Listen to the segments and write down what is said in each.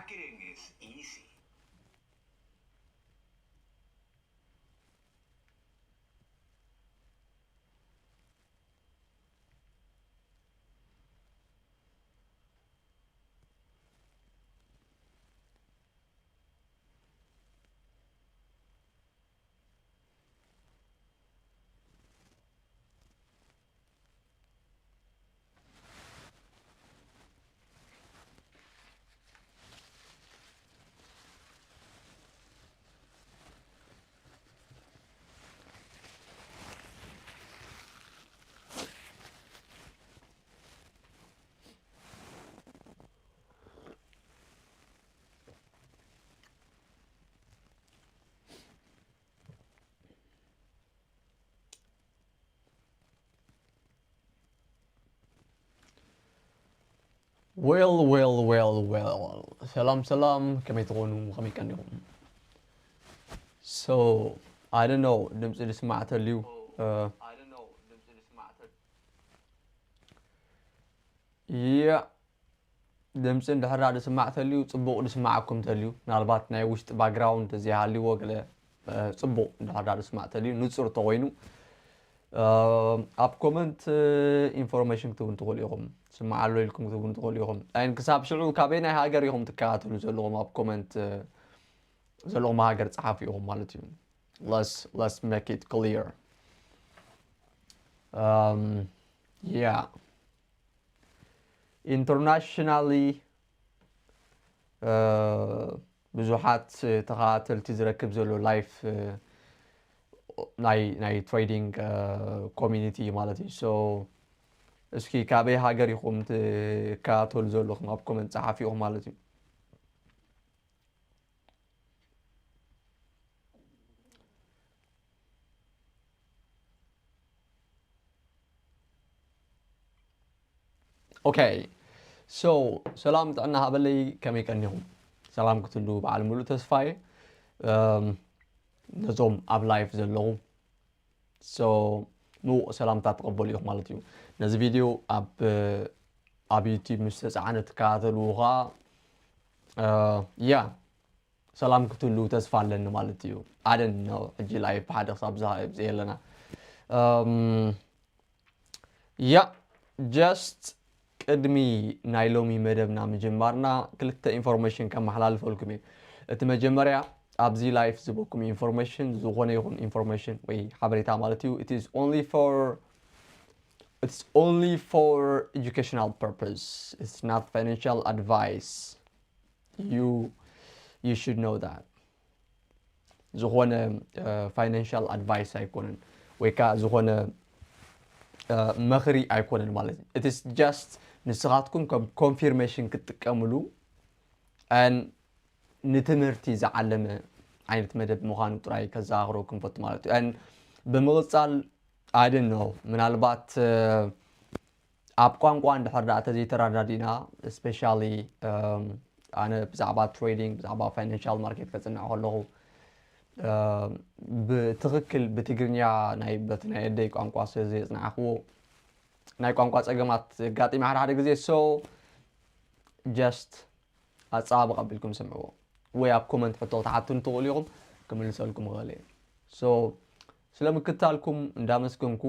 Marketing is easy. Well, well, well, well. ሰላም ሰላም፣ ከመይ ትኾኑ? ከመይ ቀኒኹም? So I don't know፣ ድምፂ ዝስማዕ ተልዩ። ያ፣ ድምፂ እንድሕር ዳ ዝስማዕ ተልዩ፣ ፅቡቕ ዝስማዓኩም ተልዩ፣ ምናልባት ናይ ውሽጢ ባክግራውንድ ዘይሃልዎ ገለ፣ እ፣ ፅቡቕ እንድሕር ዳ ዝስማዕ ተልዩ፣ ንፁር ተኮይኑ፣ እ፣ ኣብ ኮመንት፣ እ፣ ኢንፎርሜሽን ክትህቡን ትኽእሉ ኢኹም። ስማዕ ኣሎ ኢልኩም ክትህቡን ትኽእሉ ኢኹም። ኣይን ክሳብ ሽዑ ካበይ ናይ ሃገር ኢኹም ትከታተሉ ዘለኹም? ኣብ ኮመንት፣ እ፣ ዘለኹም ሃገር ጸሓፉ ኢኹም ማለት እዩ። Let's, let's make it clear. Um, yeah. Internationally፣ እ፣ ብዙሓት ተኸታተልቲ ዝረክብ ዘሎ ላይፍ፣ እ፣ ናይ፣ ናይ ትሬዲንግ፣ እ፣ ኮሚኒቲ እዩ ማለት እዩ። So እስኪ ካበይ ሃገር ኢኹም ትከታተሉ ዘለኹም? ኣብ ኮመንት ጸሓፉ ኢኹም ማለት እዩ። ኦኬ። So ሰላም ጥዕና ሃበለይ፣ ከመይ ቀኒኹም? ሰላም ክትህሉ በዓል ሙሉእ ተስፋ እየ። እም፣ ነዞም ኣብ ላይፍ ዘለኹ፣ so ምዉቕ ሰላምታ ትቐበሉ ኢኹም ማለት እዩ። ነዚ ቪድዮ ኣብ፣ ኣብ ዩቲዩብ ምስ ተጻዕነ ትከታተልዎ ኸኣ፣ እ፣ ያ፣ ሰላም ክትህሉ ተስፋ ኣለኒ ማለት እዩ። ኣደን ነው ሕጂ ላይፍ ብሓደ ክሳብ ዝሃ-፣ ኣብዚ ኣለና። እም፣ ያ፣ ጀስት ቅድሚ ናይ ሎሚ መደብና ምጅማርና ክልተ ኢንፎርሜሽን ከመሓላልፈልኩም እየ። እቲ መጀመርያ፣ ኣብዚ ላይፍ ዝህበኩም ኢንፎርሜሽን፣ ዝኾነ ይኹን ኢንፎርሜሽን ወይ ሓበሬታ ማለት እዩ፣ it is only for, it's only for educational purpose. It's not financial advice. You, you should know that. ዝኾነ፣ እ፣ ፋይናንሻል ኣድቫይስ ኣይኮነን፣ ወይ ከኣ ዝኾነ፣ እ፣ መኽሪ ኣይኮነን ማለት እዩ። It is just ንስኻትኩም ከም ኮንፊርሜሽን ክትጥቀምሉ፣ and ንትምህርቲ ዝዓለመ ዓይነት መደብ ምዃኑ ጥራይ ከዘኻኽረኩም ፈቱ ማለት እዩ። And ብምቕጻል፣ I don't know፣ ምናልባት፣ እ፣ ኣብ ቋንቋ እንድሕር ደኣ ተዘይተረዳዲእና፣ ስፔሻሊ፣ እም፣ ኣነ ብዛዕባ ትሬዲንግ፣ ብዛዕባ ፋይናንሻል ማርኬት ከጽንዕ ከለኹ፣ እም፣ ብትኽክል ብትግርኛ ናይ፣ በቲ ናይ ኣደይ ቋንቋ ስለ ዘየጽናዕክዎ፣ ናይ ቋንቋ ጸገማት የጋጥም ሓደ ሓደ ግዜ። So ጀስት ኣጸባብቕ ኣቢልኩም ስምዕዎ፣ ወይ ኣብ ኮመንት ሕቶ ክትሓቱን ትኽእሉ ኢኹም፣ ክምልሰልኩም እኽእል እየ። So ስለ ምክታልኩም እንዳመስገንኩ፣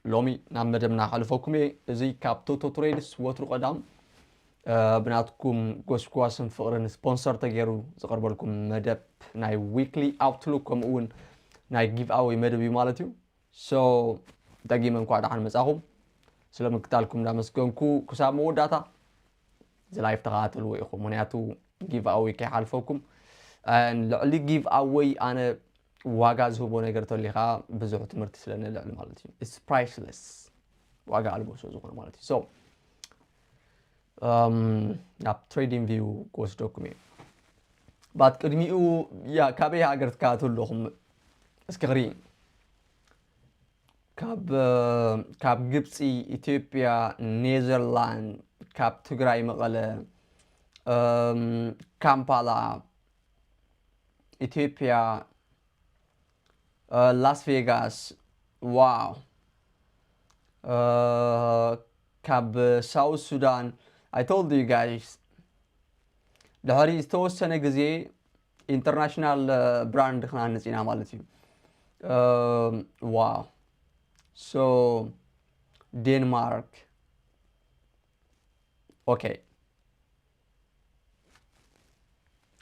ሎሚ ናብ መደብና ከሕልፈኩም እየ። እዚ ካብ ቶቶ ትሬድስ ወትሩ ቀዳም፣ እ፣ ብናትኩም ጎስጓስን ፍቕርን ስፖንሰር ተገይሩ ዝቐርበልኩም መደብ ናይ ዊክሊ ኣውትሉክ፣ ከምኡ እውን ናይ ጊቭኣዌይ መደብ እዩ ማለት እዩ። So ደጊመ እንኳዕ ደሓን መጻኹም። ስለ ምክታልኩም እንዳመስገንኩ፣ ክሳብ መወዳእታ እዚ ላይፍ ተኸታተልዎ ኢኹም፣ ምኽንያቱ ጊቭኣዌይ ከይሓልፈኩም። And ልዕሊ ጊቭኣዌይ ኣነ ዋጋ ዝህቦ ነገር ተልዩ ከኣ ብዙሕ ትምህርቲ ስለ ንልዕል ማለት እዩ። It's priceless። ዋጋ ኣልቦ ስለ ዝኾነ ማለት እዩ። So፣ እም፣ ናብ ትሬዲንግ ቪው ክወስደኩም እየ። ባት ቅድሚኡ፣ ያ፣ ካበይ ሃገር ትከታተሉ ኣለኹም? እስኪ ክርኢ። ካብ፣ እ፣ ካብ ግብፂ፣ ኢትዮጵያ፣ ኔዘርላንድ፣ ካብ ትግራይ መቐለ፣ እም፣ ካምፓላ፣ ኢትዮጵያ፣ እ፣ ላስ ቬጋስ፣ ዋው፣ እ፣ ካብ ሳውት ሱዳን፣ I told you guys፣ ድሕሪ ዝተወሰነ ግዜ ኢንተርናሽናል ብራንድ ክናንጽ ኢና ማለት እዩ። ዋ ሶ ዴንማርክ ኦኬ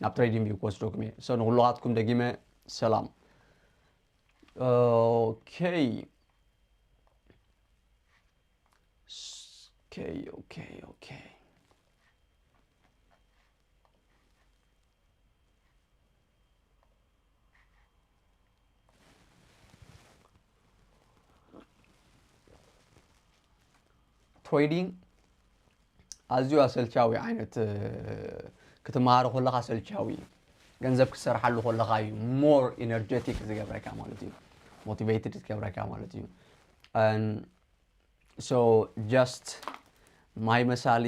ናብ ትሬዲንግ ቪው ክወስደኩም እየ። ሶ ንኩልኻትኩም ደጊመ ሰላም። ኦኬ ኦኬ ኦኬ ኦኬ ትሬዲንግ ኣዝዩ ኣሰልቻዊ ዓይነት ክትመሃሮ ከለካ ኣሰልቻዊ እዩ። ገንዘብ ክትሰርሓሉ ከለካ እዩ ሞር ኢነርጀቲክ ዝገብረካ ማለት እዩ። ሞቲቬትድ ዝገብረካ ማለት እዩ። ሶ ጀስት ማይ መሳሊ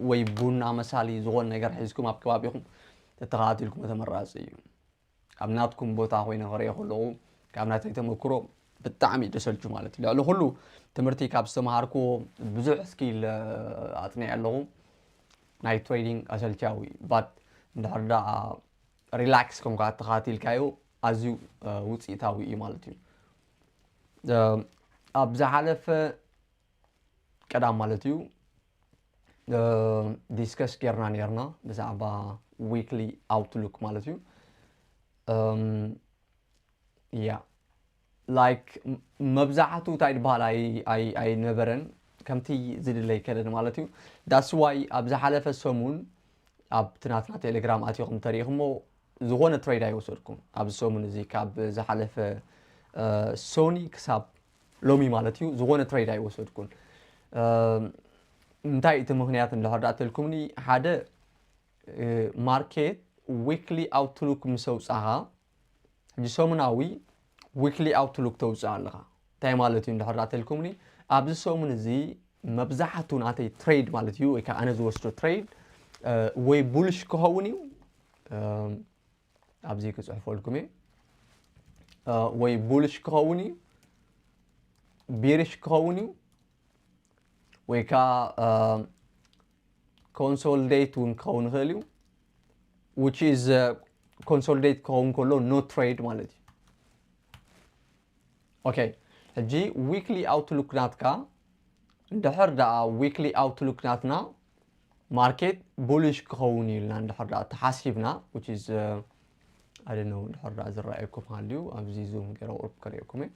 ወይ ቡና መሳሊ ዝኾነ ነገር ሒዝኩም ኣብ ከባቢኹም ተተኻትልኩም ተመራፂ እዩ። ኣብ ናትኩም ቦታ ኮይነ ክሪኦ ከለኹ ካብ ናተይ ተመክሮ ብጣዕሚ ደሰልቹ ማለት እዩ። ልዕሊ ኩሉ ትምህርቲ ካብ ዝተምሃርኩዎ ብዙሕ ስኪል ኣፅኒዐ ኣለኹ። ናይ ትሬዲንግ ኣሰልቻዊ ባት እንድሕር ደኣ ሪላክስ ኮንካ ተኻቲልካዮ ኣዝዩ ውፅኢታዊ እዩ ማለት እዩ። ኣብ ዝሓለፈ ቀዳም ማለት እዩ ዲስከስ ጌርና ኔርና ብዛዕባ ዊክሊ ኣውትሉክ ማለት እዩ። ያ ላይክ መብዛሕቱ እንታይ ዝበሃል ኣይነበረን ከምቲ ዝድለይ ከለን ማለት እዩ። ዳስ ዋይ ኣብ ዝሓለፈ ሰሙን ኣብቲ ናትና ቴሌግራም ኣትኹም ተሪኢኹሞ ዝኾነ ትሬድ ኣይወሰድኩም ኣብዚ ሰሙን እዚ ካብ ዝሓለፈ ሶኒ ክሳብ ሎሚ ማለት እዩ። ዝኾነ ትሬድ ኣይወሰድኩን። እንታይ እቲ ምክንያት እንድሕር ደኣ ተልኩምኒ ሓደ ማርኬት ዊክሊ ኣውትሉክ ምስ ኣውፃኻ ሕጂ ሰሙናዊ ዊክሊ ኣውትሉክ ተውፅእ ኣለኻ እንታይ ማለት እዩ እንድሕር ደኣ ተልኩምኒ ኣብዚ ሰሙን እዚ መብዛሕቱ ናተይ ትሬድ ማለት እዩ ወይ ከዓ ኣነ ዝወስዶ ትሬድ ወይ ቡልሽ ክኸውን እዩ ኣብዚ ክፅሕፈልኩም እየ ወይ ቡልሽ ክኸውን እዩ ቢርሽ ክኸውን እዩ ወይ ከዓ ኮንሶልዴት እውን ክኸውን ይኽእል እዩ which is ኮንሶልዴት ክኸውን ከሎ no trade ማለት እዩ። ኦኬ ሕጂ ዊክሊ ኣውትሉክ ናትካ እንድሕር ደኣ ዊክሊ ኣውትሉክ ናትና ማርኬት ቡሊሽ ክኸውን እዩ ኢልና እንድሕር ደኣ ተሓሲብና which is I don't know እንድሕር ደኣ ዝረኣየኩም ሃልዩ ኣብዚ ዙም ገይረ ቁርብ ከርእየኩም እየ።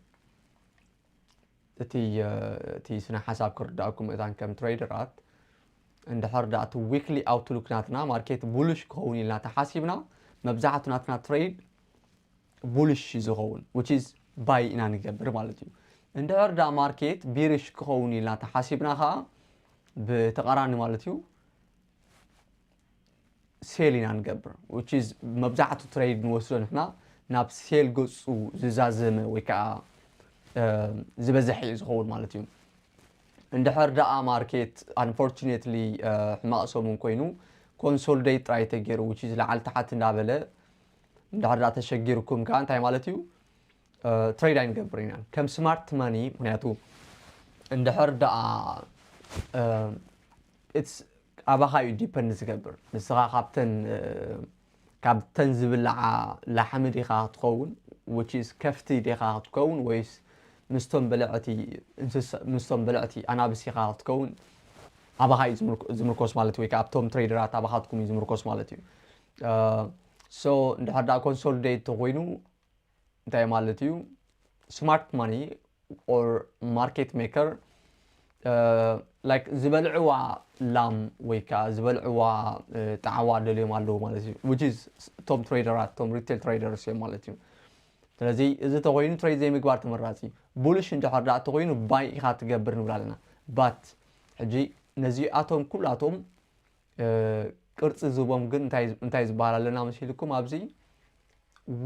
እቲ እቲ ስነ ሓሳብ ክርዳእኩም እታን ከም ትሬደራት እንድሕር ደኣ እቲ ዊክሊ ኣውትሉክ ናትና ማርኬት ቡሊሽ ክኸውን ኢልና ተሓሲብና መብዛሕቱ ናትና ትሬድ ቡሊሽ ዝኸውን which is ባይ ኢና ንገብር ማለት እዩ። እንድሕር ደኣ ማርኬት ቢሪሽ ክኸውን ኢልና ተሓሲብና ከዓ ብተቃራኒ ማለት እዩ ሴል ኢና ንገብር which is መብዛሕቱ ትሬድ ንወስዶ ንሕና ናብ ሴል ገፁ ዝዛዘመ ወይ ከዓ ዝበዝሐ እዩ ዝኸውን ማለት እዩ። እንድሕር ደኣ ማርኬት unfortunately ሕማቕ ሰሙን ኮይኑ ኮንሶልዴት ጥራይ ተገይሩ which is ላዓል ታሓት እንዳበለ እንድሕር ደኣ ተሸጊርኩም ከዓ እንታይ ማለት እዩ ትሬድ ኣይንገብር ኢና ከም ስማርት መኒ ምክንያቱ እንድሕር ደኣ ኣባኻ እዩ ዲፐንድ ዝገብር ንስኻ ካብተን ካብተን ዝብልዓ ላሕሚ ዲኻ ክትኸውን which is ከፍቲ ዲኻ ክትከውን ወይስ ምስቶም በለዕቲ ምስቶም በለዕቲ ኣናብስ ኢኻ ክትከውን ኣባኻ እዩ ዝምርኮስ ማለት ወይ ኣብቶም ትሬደራት ኣባኻትኩም እዩ ዝምርኮስ ማለት እዩ። ሶ እንድሕር ደኣ ኮንሶልዴት ተኮይኑ እንታይ ማለት እዩ ስማርት ማኒ or ማርኬት ሜከር ላይክ ዝበልዕዋ ላም ወይ ከዓ ዝበልዕዋ ጣዕዋ ደልዮም ኣለዉ ማለት እዩ which is እቶም ትሬደራት እቶም ሪቴል ትሬደርስ እዮም ማለት እዩ። ስለዚ እዚ ተኮይኑ ትሬድ ዘይምግባር ተመራፂ እዩ። ቡልሽ እንድሕር ደኣ ተኮይኑ ባይ ኢካ ትገብር ንብል ኣለና but ሕጂ ነዚኣቶም ኩላቶም ቅርፂ ዝቦም ግን እንታይ ዝበሃል ኣለና መሲልኩም ኣብዚ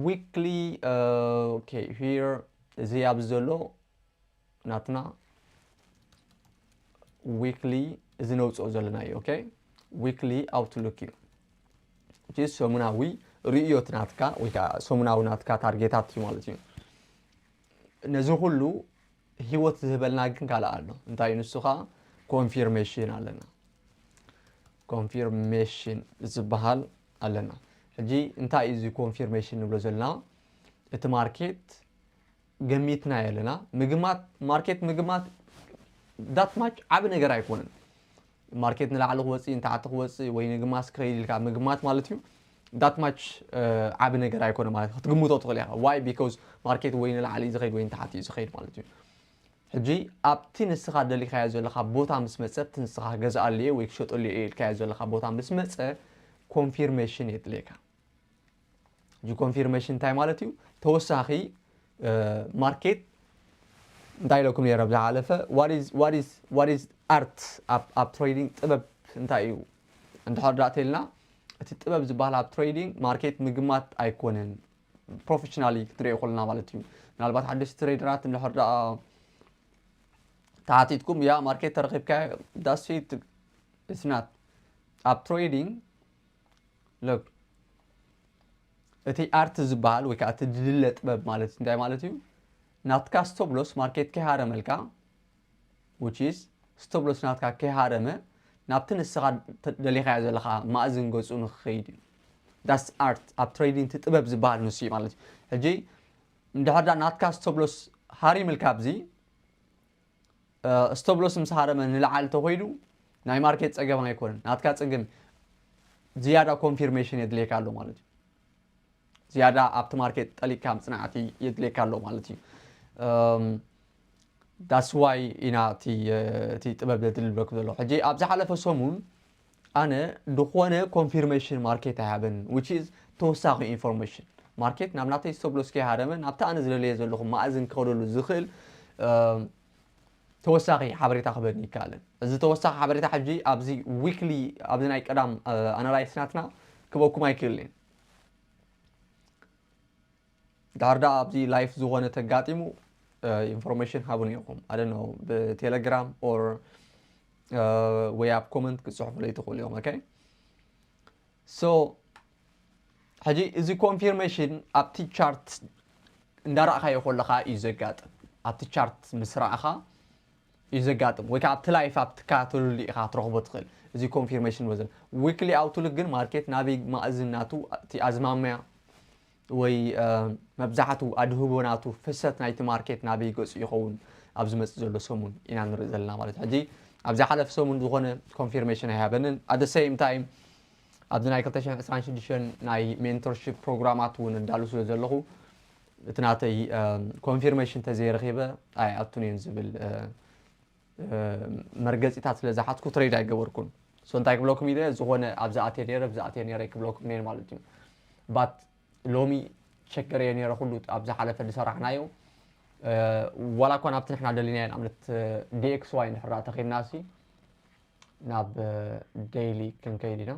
ዊክሊ ኦኬ ሂር እዚ ኣብዚ ዘሎ ናትና ዊክሊ እዚ ነውፅኦ ዘለና እዩ ኦኬ ዊክሊ ኣውትሉክ እዩ ሰሙናዊ ርእዮት ናትካ ወይ ከዓ ሰሙናዊ ናትካ ታርጌታት እዩ ማለት እዩ ነዚ ኩሉ ህይወት ዝህበልና ግን ካልእ ኣሎ እንታይ ንሱ ከዓ ኮንፊርሜሽን ኣለና confirmation ዝበሃል ኣለና። ሕጂ እንታይ እዩ እዚ confirmation ንብሎ ዘለና? እቲ ማርኬት ገሚትና ኣለና። ምግማት፣ ማርኬት ምግማት that much ዓቢ ነገር ኣይኮነን። ማርኬት ንላዕሊ ክወፅእ፣ ንታሕቲ ክወፅእ ወይ ንግማስ ክኸይድ ኢልካ ምግማት ማለት እዩ። That much ዓቢ ነገር ኣይኮነ ማለት ክትግምቶ ትኽእል ኢኻ። Why? Because ማርኬት ወይ ንላዕሊ እዩ ዝኸይድ ወይ ንታሕቲ እዩ ዝኸይድ ማለት እዩ። ሕጂ ኣብቲ ንስኻ ደሊኻዮ ዘለኻ ቦታ ምስ መጸ፣ ኣብቲ ንስኻ ክገዝኣሉ እየ ወይ ክሸጠሉ እየ ኢልካዮ ዘለኻ ቦታ ምስ መጸ፣ ኮንፊርሜሽን የድልየካ። ሕጂ ኮንፊርሜሽን እንታይ ማለት እዩ? ተወሳኺ ማርኬት እንታይ ኢለኩም ነይረ ኣብ ዝሓለፈ? What is art ኣብ ትሬዲንግ? ጥበብ እንታይ እዩ? እንድሕር ደኣ ተልና፣ እቲ ጥበብ ዝበሃል ኣብ ትሬዲንግ ማርኬት ምግማት ኣይኮነን። ፕሮፌሽናሊ ክትሪኦ ከለና ማለት እዩ። ምናልባት ሓደሽቲ ትሬደራት እንድሕር ደኣ ተሓቲትኩም፣ ያ ማርኬት ተረኺብካ፣ that's it, it's not ኣብ ትሬዲንግ። ሎክ፣ እቲ art ዝበሃል ወይ ከዓ እቲ ድልለ ጥበብ ማለት እንታይ ማለት እዩ? ናትካ ስቶፕ ሎስ ማርኬት ከይሃረመልካ፣ which is ስቶፕ ሎስ ናትካ ከይሃረመ ናብቲ ንስኻ ደሊኻዮ ዘለኻ ማእዝን ገፁ ንክኸይድ እዩ። That's art ኣብ ትሬዲንግ፣ እቲ ጥበብ ዝበሃል ንሱ እዩ ማለት እዩ። ሕጂ እንድሕር ዳ ናትካ ስቶፕ ሎስ ሃሪምልካ ኣብዚ፣ ስቶፕ ሎስ ምስ ሃረመ ንላዕሊ ተኾይዱ ናይ ማርኬት ፀገም ኣይኮነን። ናትካ ፀገም ዝያዳ ኮንፊርሜሽን የድልየካ ኣሎ ማለት እዩ። ዝያዳ ኣብቲ ማርኬት ጠሊቅካ ምፅናዕቲ የድልየካ ኣሎ ማለት እዩ። That's why ኢና እቲ ጥበብ ዘድሊ ብለኩም ዘሎ። ሕጂ ኣብ ዝሓለፈ ሰሙን ኣነ ዝኾነ ኮንፊርሜሽን ማርኬት ኣይሃበን፣ which is ተወሳኺ ኢንፎርሜሽን። ማርኬት ናብ ናተይ ስቶፕ ሎስ ከይሃረመ ናብቲ ኣነ ዝደለየ ዘለኹ ማእዝን ክኸደሉ ዝኽእል ተወሳኺ ሓበሬታ ክበኒ ይከኣልን። እዚ ተወሳኺ ሓበሬታ ሕጂ ኣብዚ ዊክሊ፣ ኣብዚ ናይ ቀዳም ኣናላይስ ናትና ክበኩም ኣይክእልን። ዳር ዳ ኣብዚ ላይፍ ዝኾነ ተጋጢሙ ኢንፎርሜሽን ሃቡን ኢኹም። I don't know፣ ብቴሌግራም or ወይ ኣብ ኮመንት ክጽሕፉለይ ትኽእሉ እዮም። Okay? So ሕጂ እዚ ኮንፊርሜሽን ኣብቲ ቻርት እንዳረእኻዮ ከለኻ እዩ ዘጋጥም። ኣብቲ ቻርት ምስ ረኣኻ እዩ ዘጋጥም፣ ወይ ከዓ ኣብቲ ላይፍ ኣብ ትከታተሉሉ ኢኻ ትረኽቦ ትኽእል። እዚ ኮንፊርሜሽን ወዘን ዊክሊ ኣውትሉክ ግን ማርኬት ናበይ ማእዝን ናቱ፣ እቲ ኣዝማምያ ወይ መብዛሕቱ ኣድህቦ ናቱ ፍሰት ናይቲ ማርኬት ናበይ ገፁ ይኸውን ኣብ ዝመፅእ ዘሎ ሰሙን ኢና ንርኢ ዘለና ማለት እዩ። ሕጂ ኣብ ዝሓለፈ ሰሙን ዝኾነ ኮንፊርሜሽን ኣይሃበንን። At the same time ኣብዚ ናይ ክልተ ሽሕን ዕስራን ሽዱሽተን ናይ ሜንቶርሺፕ ፕሮግራማት እውን እዳሉ ስለ ዘለኹ እቲ ናተይ ኮንፊርሜሽን ተዘይረኺበ ኣይኣቱን እየን ዝብል መርገፂታት ስለ ዝሓትኩ ትሬድ ኣይገበርኩን። So እንታይ ክብለኩም ኢለ፣ ዝኾነ ኣብዚ ኣትየ ነይረ፣ ኣብዚ ኣትየ ነይረ ክብለኩም እየ ማለት እዩ። But ሎሚ ቸክ ገይረ ነይረ ኩሉ ኣብ ዝሓለፈ ዝሰራሕናዮ፣ ዋላ እኳ ናብቲ ንሕና ደሊናዮ ንኣብነት ዲ ኤክስ ዋይ እንድሕር ተኺድና ሲ ናብ ዴይሊ ክንከይድ ኢና።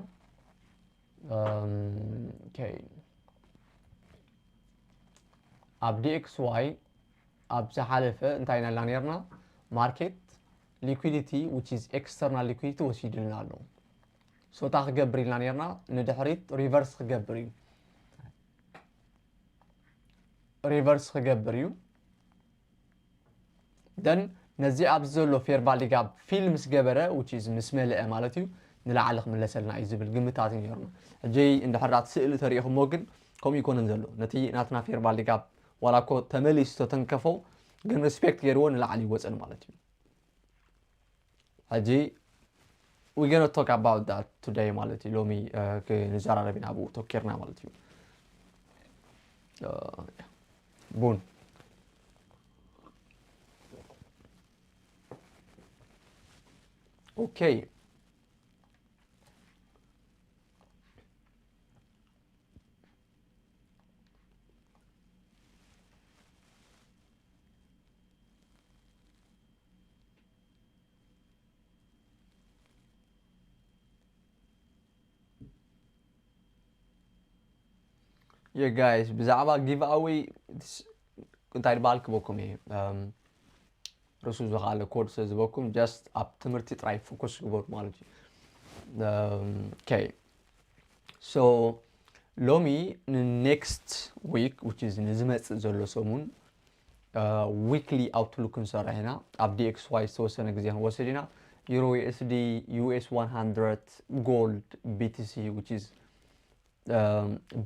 Okay። ኣብ ዲ ኤክስ ዋይ ኣብ ዝሓለፈ እንታይ ኢልና ነርና? ማርኬት ሊኩዊዲቲ፣ which is external liquidity ወሲዱልና ኣሎ። So እንታይ ክገብር ኢልና ነርና? ንድሕሪት ሪቨርስ ክገብር እዩ። ሪቨርስ ክገብር እዩ። Then ነዚ ኣብዚ ዘሎ ፌር ቫልዩ ጋፕ ፊል ምስ ገበረ፣ which is ምስ መለአ ማለት እዩ፣ ንላዕሊ ክምለሰልና እዩ ዝብል ግምታት እዩ ነርና። ሕጂ እንድሕር ዳኣ እቲ ስእሊ ተሪኢኹሞ ግን ከምኡ ይኮነን ዘሎ። ነቲ ናትና ፌር ቫልዩ ጋፕ ዋላ እኮ ተመሊሱ ተተንከፎ፣ ግን ሪስፔክት ገይርዎ ንላዕሊ ይወፀን ማለት እዩ። ሕጂ we gonna talk about that today ማለት እዩ። ሎሚ ክንዘራረብ ኢና ኣብኡ ተኪርና ማለት እዩ። ቡን። Okay። Yeah guys፣ ብዛዕባ ጊቭ ኣዌይ እንታይ ዝበሃል ክበኩም እየ። ርሱ ዝኸኣለ ኮድ ስለ ዝበኩም just ኣብ ትምህርቲ ጥራይ ፎከስ ግበሩ ማለት እዩ። Okay። So ሎሚ ንኔክስት ዊክ፣ which is ንዝመፅእ ዘሎ ሰሙን ዊክሊ ኣውትሉክ ክንሰርሕ ኢና። ኣብ ዲ ኤክስ ዋይ ዝተወሰነ ግዜ ክንወስድ ኢና። Euro U S D, U S one hundred, Gold፣ B T C, which is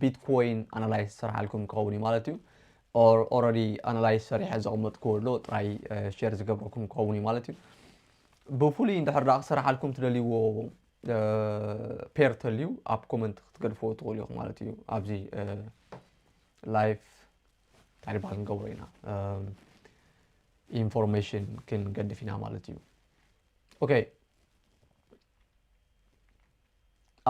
Bitcoin analyze ዝሰርሓልኩም ክኸውን እዩ ማለት እዩ። Or already analyze ሰሪሐ ዘቐመጥኩዎ ኣሎ ጥራይ share ዝገብረኩም ክኸውን እዩ ማለት እዩ። ብፍሉይ እንድሕር ደኣ ክሰርሓልኩም ትደልይዎ pair ተልዩ ኣብ comment ክትገድፍዎ ትኽእሉ ኢኹም ማለት እዩ። ኣብዚ live እንታይ ይበሃል ክንገብሮ ኢና፣ information ክንገድፍ ኢና ማለት እዩ። Okay፣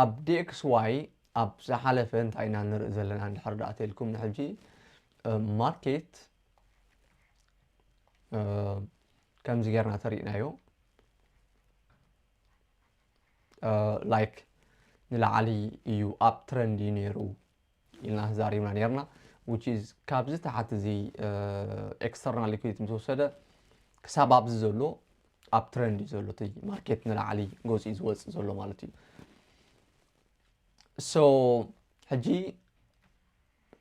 ኣብ D X Y ኣብ ዝሓለፈ እንታይ ኢና ንርኢ ዘለና እንድሕር ደኣ ተልኩም፣ ንሕጂ market ከምዚ ጌርና ተሪእናዮ፣ like ንላዕሊ እዩ፣ up trend እዩ ነይሩ ኢልና ተዛሪብና ነርና። Which is ካብዚ ታሕቲ እዚ external liquidity ምስ ወሰደ ክሳብ ኣብዚ ዘሎ up trend እዩ ዘሎ፣ እቲ market ንላዕሊ ገጹ እዩ ዝወጽእ ዘሎ ማለት እዩ። So ሕጂ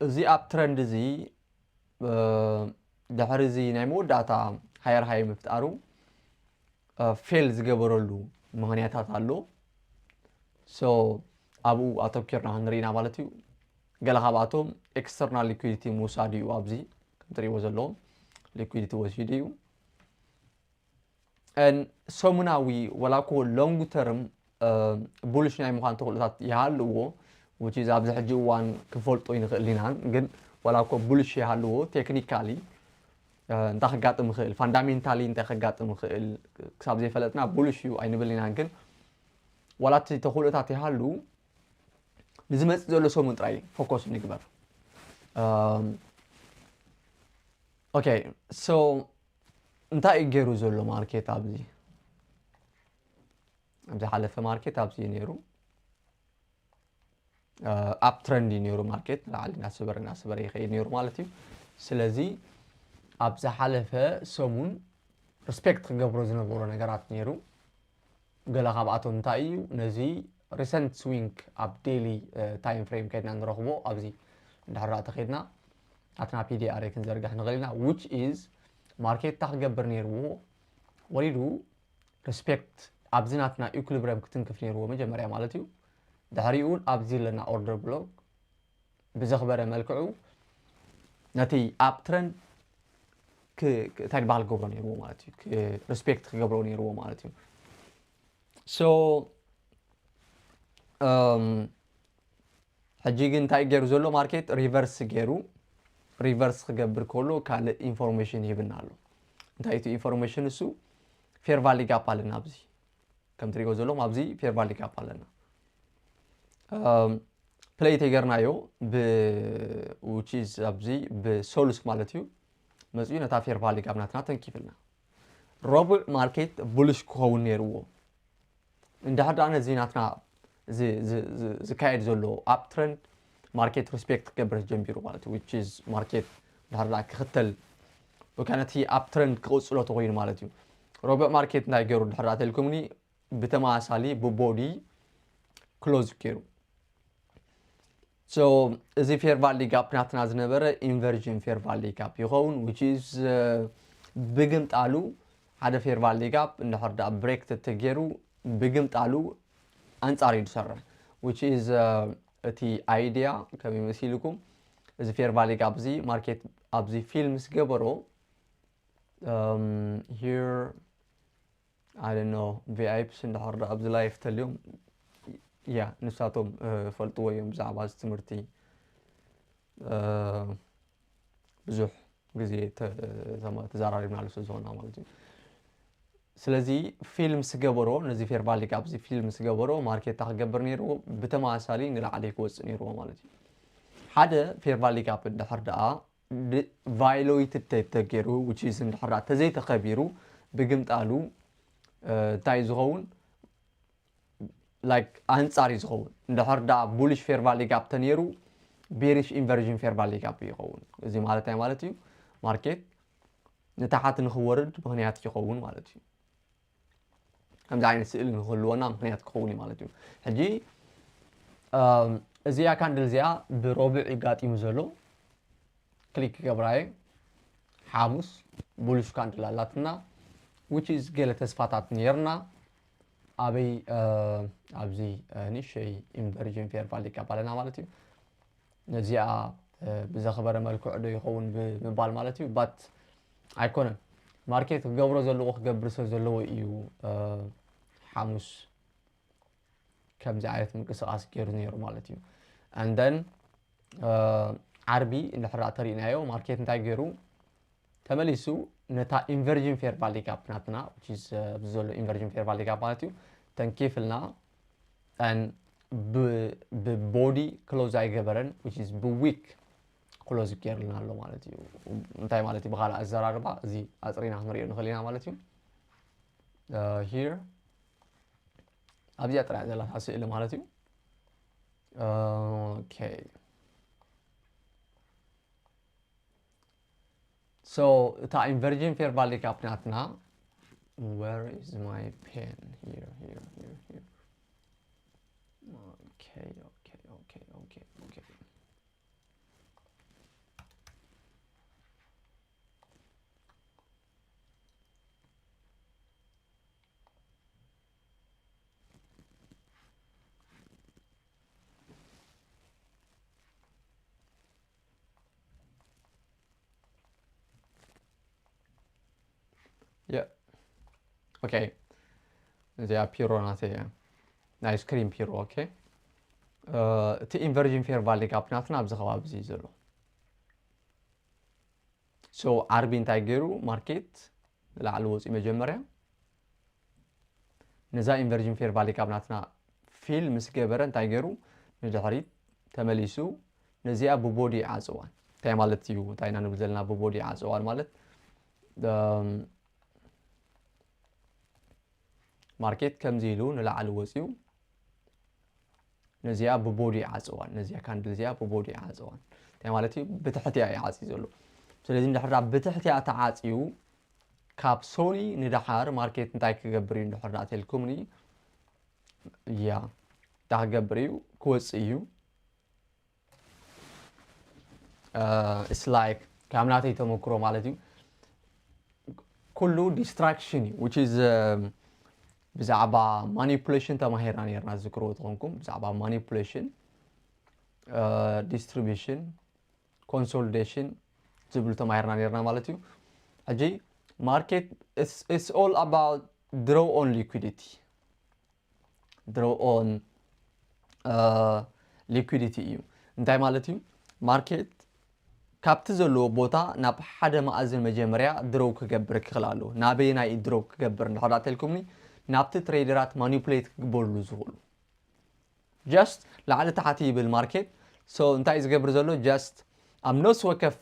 እዚ up trend እዚ ድሕሪ እዚ ናይ መወዳእታ higher high ምፍጣሩ fail ዝገበረሉ ምኽንያታት ኣሎ። So ኣብኡ ኣተኪርና ክንርኢ ኢና ማለት እዩ። ገለ ካብኣቶም external liquidity ምውሳድ እዩ። ኣብዚ ከም ትሪእዎ ዘለኹም liquidity ወሲዱ እዩ። ሰሙናዊ ወላ እኮ long term bullish ናይ ምዃን ተኽእሎታት ይሃልዎ፣ which is ኣብዚ ሕጂ እዋን ክንፈልጦ ይንኽእል ኢና። ግን ወላ እኮ bullish ይሃልዎ፣ technically እንታይ ከጋጥም ይኽእል፣ fundamentally እንታይ ከጋጥም ይኽእል ክሳብ ዘይፈለጥና bullish እዩ ኣይንብል ኢና። ግን ዋላ እቲ ተኽእሎታት ይሃሉ፣ ንዝመጽእ ዘሎ ሰሙን ጥራይ focus ንግበር። Okay፣ so እንታይ እዩ ገይሩ ዘሎ market ኣብዚ? ኣብ ዝሓለፈ market ኣብዚ እዩ ነይሩ። Up trend እዩ ነይሩ market፣ ንላዕሊ እናሰበረ እናሰበረ ይኸይድ ነይሩ ማለት እዩ። ስለዚ ኣብ ዝሓለፈ ሰሙን respect ክገብሮ ዝነበሮ ነገራት ነይሩ። ገለ ካብኣቶም እንታይ እዩ? ነዚ recent swing ኣብ daily time frame ከይድና ንረኽቦ። ኣብዚ እንድሕር ደኣ ተኸይድና ናትና P D R A ክንዘርግሕ ንኽእል ኢና። Which is market እንታይ ክገብር ነይርዎ? ወሪዱ respect ኣብዚ ናትና equilibrium ክትንክፍ ነይርዎ መጀመርያ ማለት እዩ። ድሕሪኡ ኣብዚ ዘለና order block ብዘኽበረ መልክዑ ነቲ up trend እንታይ ዝበሃል ክገብሮ ነይርዎ ማለት እዩ፣ respect ክገብሮ ነይርዎ ማለት እዩ። So ሕጂ ግን እንታይ ገይሩ ዘሎ market? Reverse ገይሩ። Reverse ክገብር ከሎ ካልእ information ይህብና ኣሎ። እንታይ እቲ information? እሱ fair value gap ኣለና ኣብዚ፣ ከም ትሪእዎ ዘለኹም ኣብዚ fair value gap ኣለና። Play ተገርናዮ ብ which is ኣብዚ ብሶሉስ ማለት እዩ መፅኡ ነታ fair value gap ናትና ተንኪፍልና። ረቡዕ market bullish ክኸውን ነይርዎ። እንድሕር ደኣ ነዚ ናትና ዝካየድ ዘሎ up trend market respect ክገብር ጀሚሩ ማለት እዩ። Which is market እንድሕር ደኣ ክኽተል ወይ ከዓ ነቲ up trend ክቕፅሎ ተኾይኑ ማለት እዩ። ረቡዕ market እንታይ ገይሩ እንድሕር ደኣ ተልኩምኒ፣ ብተመሳሳሊ ብ body close ገይሩ። So እዚ fair value gap ናትና ዝነበረ inversion fair value gap ይኸውን፣ which is ብግምጣሉ ሓደ fair value gap እንድሕር ደኣ break ተተገይሩ ብግምጣሉ ኣንጻር እዩ ዝሰርሕ። Which is እቲ idea ከመይ መሲልኩም? እዚ fair value gap እዚ market ኣብዚ fill ምስ ገበሮ፣ here I don't know፣ V I Ps እንድሕር ደኣ ኣብዚ live ተልዮም፣ ያ ንሳቶም ፈልጥዎ እዮም ብዛዕባ እዚ ትምህርቲ ብዙሕ ግዜ ተዘራሪብናሉ ስለ ዝኾንና ማለት እዩ። ስለዚ fill ምስ ገበሮ፣ ነዚ fair value gap እዚ fill ምስ ገበሮ market እንታይ ክገብር ነይርዎ? ብተመሳሳሊ ንላዕሊ ክወፅእ ነይርዎ ማለት እዩ። ሓደ fair value gap እንድሕር ደኣ violated ተገይሩ፣ which is እንድሕር ደኣ ተዘይተኸቢሩ ብግምጣሉ እንታይ ዝኸውን? Like ኣንጻር እዩ ዝኸውን። እንድሕር ደኣ bullish fair value gap ተነይሩ bearish inversion fair value gap ይኸውን። እዚ ማለት እንታይ ማለት እዩ? Market ንታሕቲ ንኽወርድ ምኽንያት ይኸውን ማለት እዩ። ከምዚ ዓይነት ስእሊ ንክህልወና ምኽንያት ክኸውን እዩ ማለት እዩ። ሕጂ እዚኣ ካንድል እዚኣ ብረቡዕ ይጋጢሙ ዘሎ። ክሊክ ክገብራ እየ። ሓሙስ bullish ካንድል ኣላትና፣ which is ገለ ተስፋታት ነይርና። ኣበይ ኣብዚ ንእሽተይ ኢንቨርጅን ፌር ቫልዩ ጋፕ ኣለና ማለት እዩ። ነዚኣ ብዘኽበረ መልክዑ ዶ ይኸውን ብምባል ማለት እዩ። ባት ኣይኮነን፣ ማርኬት ክገብሮ ዘለዎ ክገብር ሰብ ዘለዎ እዩ። ሓሙስ ከምዚ ዓይነት ምንቅስቃስ ገይሩ ነይሩ ማለት እዩ። And then ዓርቢ እንድሕር ተሪእናዮ ማርኬት እንታይ ገይሩ? ተመሊሱ ነታ ኢንቨርጅን ፌር ቫልዩ ጋፕ ናትና፣ which is ኣብዚ ዘሎ ኢንቨርጅን ፌር ቫልዩ ጋፕ ማለት እዩ፣ ተንኪፍልና ብቦዲ ክሎዝ ኣይገበረን፣ which is ብዊክ ክሎዝ ገይርልና ኣሎ ማለት እዩ። እንታይ ማለት እዩ? ብካልእ ኣዘራርባ እዚ ኣፅሪና ክንሪኦ ንኽእል ኢና ማለት እዩ። ሂር ኣብዚኣ ጥራይ ዘላ ስእሊ ማለት እዩ። ኦኬ፣ so እታ ኢንቨርጅን ፌር ቫልዩ ጋፕ ናትና፣ where is my pen? Here, here, here, here. Okay, okay, okay, okay, okay. Yeah. Okay. እዚኣ ፒሮ ናተይ እያ፣ ናይ ስክሪን ፒሮ። ኦኬ፣ እቲ ኢንቨርጅን ፌር ቫልዩ ጋፕ ናትና ኣብዚ ከባቢ እዚ እዩ ዘሎ። So ዓርቢ እንታይ ገይሩ? ማርኬት ንላዕሊ ወፂኡ መጀመርያ ነዛ ኢንቨርጅን ፌር ቫልዩ ጋፕ ናትና ፊል ምስ ገበረ እንታይ ገይሩ? ንድሕሪት ተመሊሱ ነዚኣ ብቦዲ ይዓፅዋን። እንታይ ማለት እዩ? እንታይ ኢና ንብል ዘለና ብቦዲ ይዓፅዋን ማለት? ማርኬት ከምዚ ኢሉ ንላዕሊ ወፂኡ ነዚኣ ብቦዲ ይዓፅዋን፣ ነዚኣ ካንድል እዚኣ ብቦዲ ይዓፅዋን። እንታይ ማለት እዩ? ብትሕቲያ ይዓፂ ዘሎ። ስለዚ እንድሕር ብትሕቲያ ተዓፅዩ ካብ ሶኒ ንደሓር ማርኬት እንታይ ክገብር እዩ እንድሕር ተልኩምኒ? ያ እንታይ ክገብር እዩ? ክወፅእ እዩ። It's like ካብ ናተይ ተመክሮ ማለት እዩ። ኩሉ ዲስትራክሽን እዩ፣ which is ብዛዕባ ማኒፑሌሽን ተማሂርና ነርና፣ ዝክርዎ ተኾንኩም ብዛዕባ ማኒፑሌሽን፣ ዲስትሪቢሽን፣ ኮንሶሊዴሽን ዝብሉ ተማሂርና ነርና ማለት እዩ። ሕጂ ማርኬት it's all about draw on liquidity፣ draw on liquidity እዩ። እንታይ ማለት እዩ? ማርኬት ካብቲ ዘለዎ ቦታ ናብ ሓደ መኣዝን መጀመርያ ድሮው ክገብር ክኽእል ኣለዎ። ናበየናይ ድሮው ክገብር እንድሕር ተልኩምኒ፣ ናብቲ ትሬደራት ማኒፑሌት ክግበርሉ ዝኽእሉ። ጀስት ላዕሊ ታሕቲ ይብል ማርኬት። So እንታይ እዩ ዝገብር ዘሎ? ጀስት ኣብ ነፍሲ ወከፍ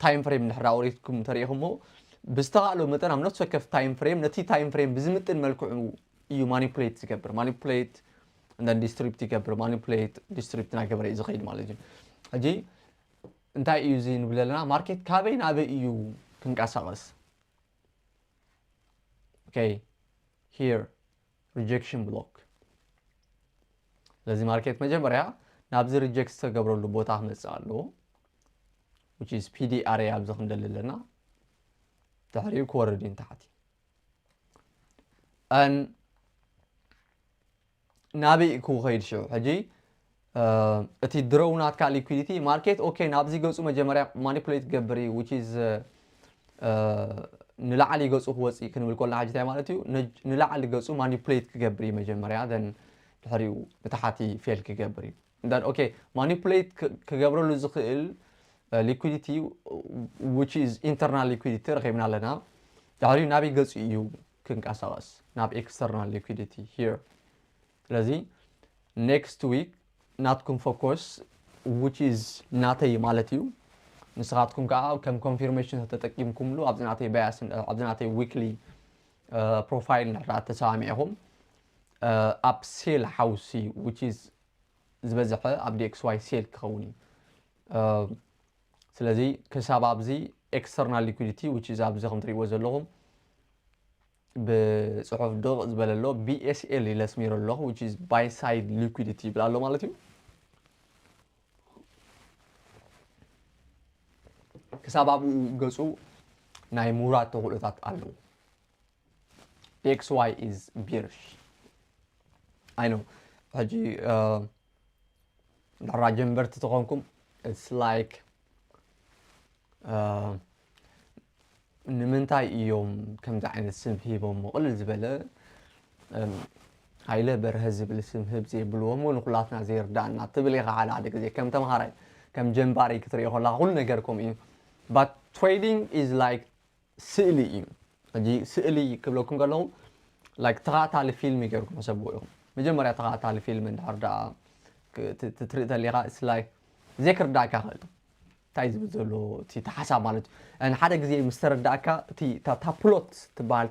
ታይም ፍሬም እንድሕር ኣውሪድኩም ተሪኢኹሞ፣ ብዝተኻእሎ መጠን ኣብ ነፍሲ ወከፍ ታይም ፍሬም ነቲ ታይም ፍሬም ብዝምጥን መልክዑ እዩ ማኒፑሌት ዝገብር። ማኒፑሌት እንደ ዲስትሪፕት ይገብር፣ ማኒፑሌት ዲስትሪፕት እናገበረ እዩ ዝኸይድ ማለት እዩ። ሕጂ እንታይ እዩ እዚ ንብል ዘለና? ማርኬት ካበይ ናበይ እዩ ክንቀሳቐስ? ኦኬ፣ ሂር ሪጀክሽን ብሎክ። ስለዚ ማርኬት መጀመርያ ናብዚ ሪጀክት ዝተገብረሉ ቦታ ክመፅእ ኣለዎ፣ which is ፒዲ ኣርያ ኣብዚ ክንደሊ ኣለና። ድሕሪኡ ክወርድ እዩ ንታሕቲ። And ናበይ ክኸይድ ሽዑ? ሕጂ እቲ ድሮው ናትካ ሊኩዊዲቲ ማርኬት ኦኬ ናብዚ ገፁ መጀመርያ ማኒፑሌት ክገብር እዩ፣ which is ንላዕሊ ገፁ ክወፅእ ክንብል ከለና ሕጂ እንታይ ማለት እዩ? ንላዕሊ ገፁ ማኒፑሌት ክገብር እዩ መጀመርያ፣ then ድሕሪኡ ንታሕቲ ፌል ክገብር እዩ። Then ኦኬ ማኒፑሌት ክገብረሉ ዝኽእል ሊኩዊዲቲ which is internal liquidity ረኺብና ኣለና። ድሕሪኡ ናበይ ገፁ እዩ ክንቀሳቐስ? ናብ ኤክስተርናል ሊኩዊዲቲ ሂር። ስለዚ ኔክስት ዊክ ናትኩም ፎኮስ which is ናተይ ማለት እዩ። ንስኻትኩም ከዓ ከም ኮንፊርሜሽን ተጠቂምኩምሉ ኣብዚ ናተይ ባያስ ኣብዚ ናተይ ዊክሊ ፕሮፋይል እንድሕር ተሰማሚዕኹም ኣብ ሴል ሓውሲ which is ዝበዝሐ ኣብ ዲኤክስዋይ ሴል ክኸውን እዩ። ስለዚ ክሳብ ኣብዚ ኤክስተርናል ሊኩዊዲቲ which is ኣብዚ ከም ትሪእዎ ዘለኹም ብፅሑፍ ድቕ ዝበለ ኣሎ፣ ቢኤስኤል ኢለ ኣስሚረ ኣለኹ which is ባይ ሳይድ ሊኩዊዲቲ ይብል ኣሎ ማለት እዩ። ክሳብ ኣብኡ ገፁ ናይ ምውራድ ተኽእሎታት ኣለዎ። D X Y is bearish. I know. ሕጂ ዳራ ጀንበርቲ ተኾንኩም it's like ንምንታይ እዮም ከምዚ ዓይነት ስም ሂቦም? ቅልል ዝበለ ሃይለ በርሀ ዝብል ስም ህብ ዘይብልዎም ንኩላትና ዘይርዳእና ትብል ኢኻ። ሓደ ሓደ ግዜ ከም ተምሃራይ ከም ጀንባሪ ክትሪኦ ከለካ ኩሉ ነገር ከምኡ እዩ። But trading is like ስእሊ እዩ። ሕጂ ስእሊ ክብለኩም ከለኹ like ተኸታታሊ ፊልም ይገርኩም ሕሰብዎ ኢኹም። መጀመርያ ተኸታታሊ ፊልም እንድሕር ደኣ ትርኢ ተሊኻ it's like ዘይክርዳእካ ክእል እንታይ ዝብል ዘሎ እቲ ተሓሳብ ማለት እዩ። ሓደ ግዜ ምስ ተረዳእካ እቲ ፕሎት ትበሃል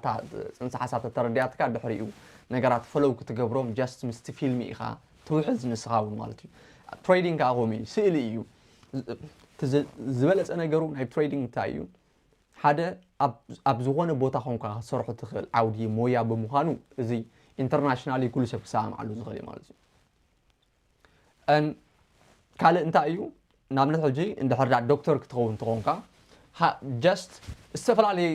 ፅንሰ ሓሳብ ተተረዲኣትካ ድሕሪኡ ነገራት ፈለው ክትገብሮም just ምስቲ ፊልሚ ኢኻ ትውሕዝ ንስኻ እውን ማለት እዩ። ትሬዲንግ ከዓ ከምኡ እዩ፣ ስእሊ እዩ። ዝበለፀ ነገሩ ናይ ትሬዲንግ እንታይ እዩ? ሓደ ኣብ ዝኾነ ቦታ ኮንካ ክትሰርሖ ትኽእል ዓውዲ ሞያ ብምዃኑ እዚ ኢንተርናሽናሊ ኩሉ ሰብ ክሰማማዓሉ ዝኽእል እዩ ማለት እዩ። ካልእ እንታይ እዩ? ንኣብነት ሕጂ እንድሕር ዳ ዶክተር ክትኸውን ተኾንካ just ዝተፈላለየ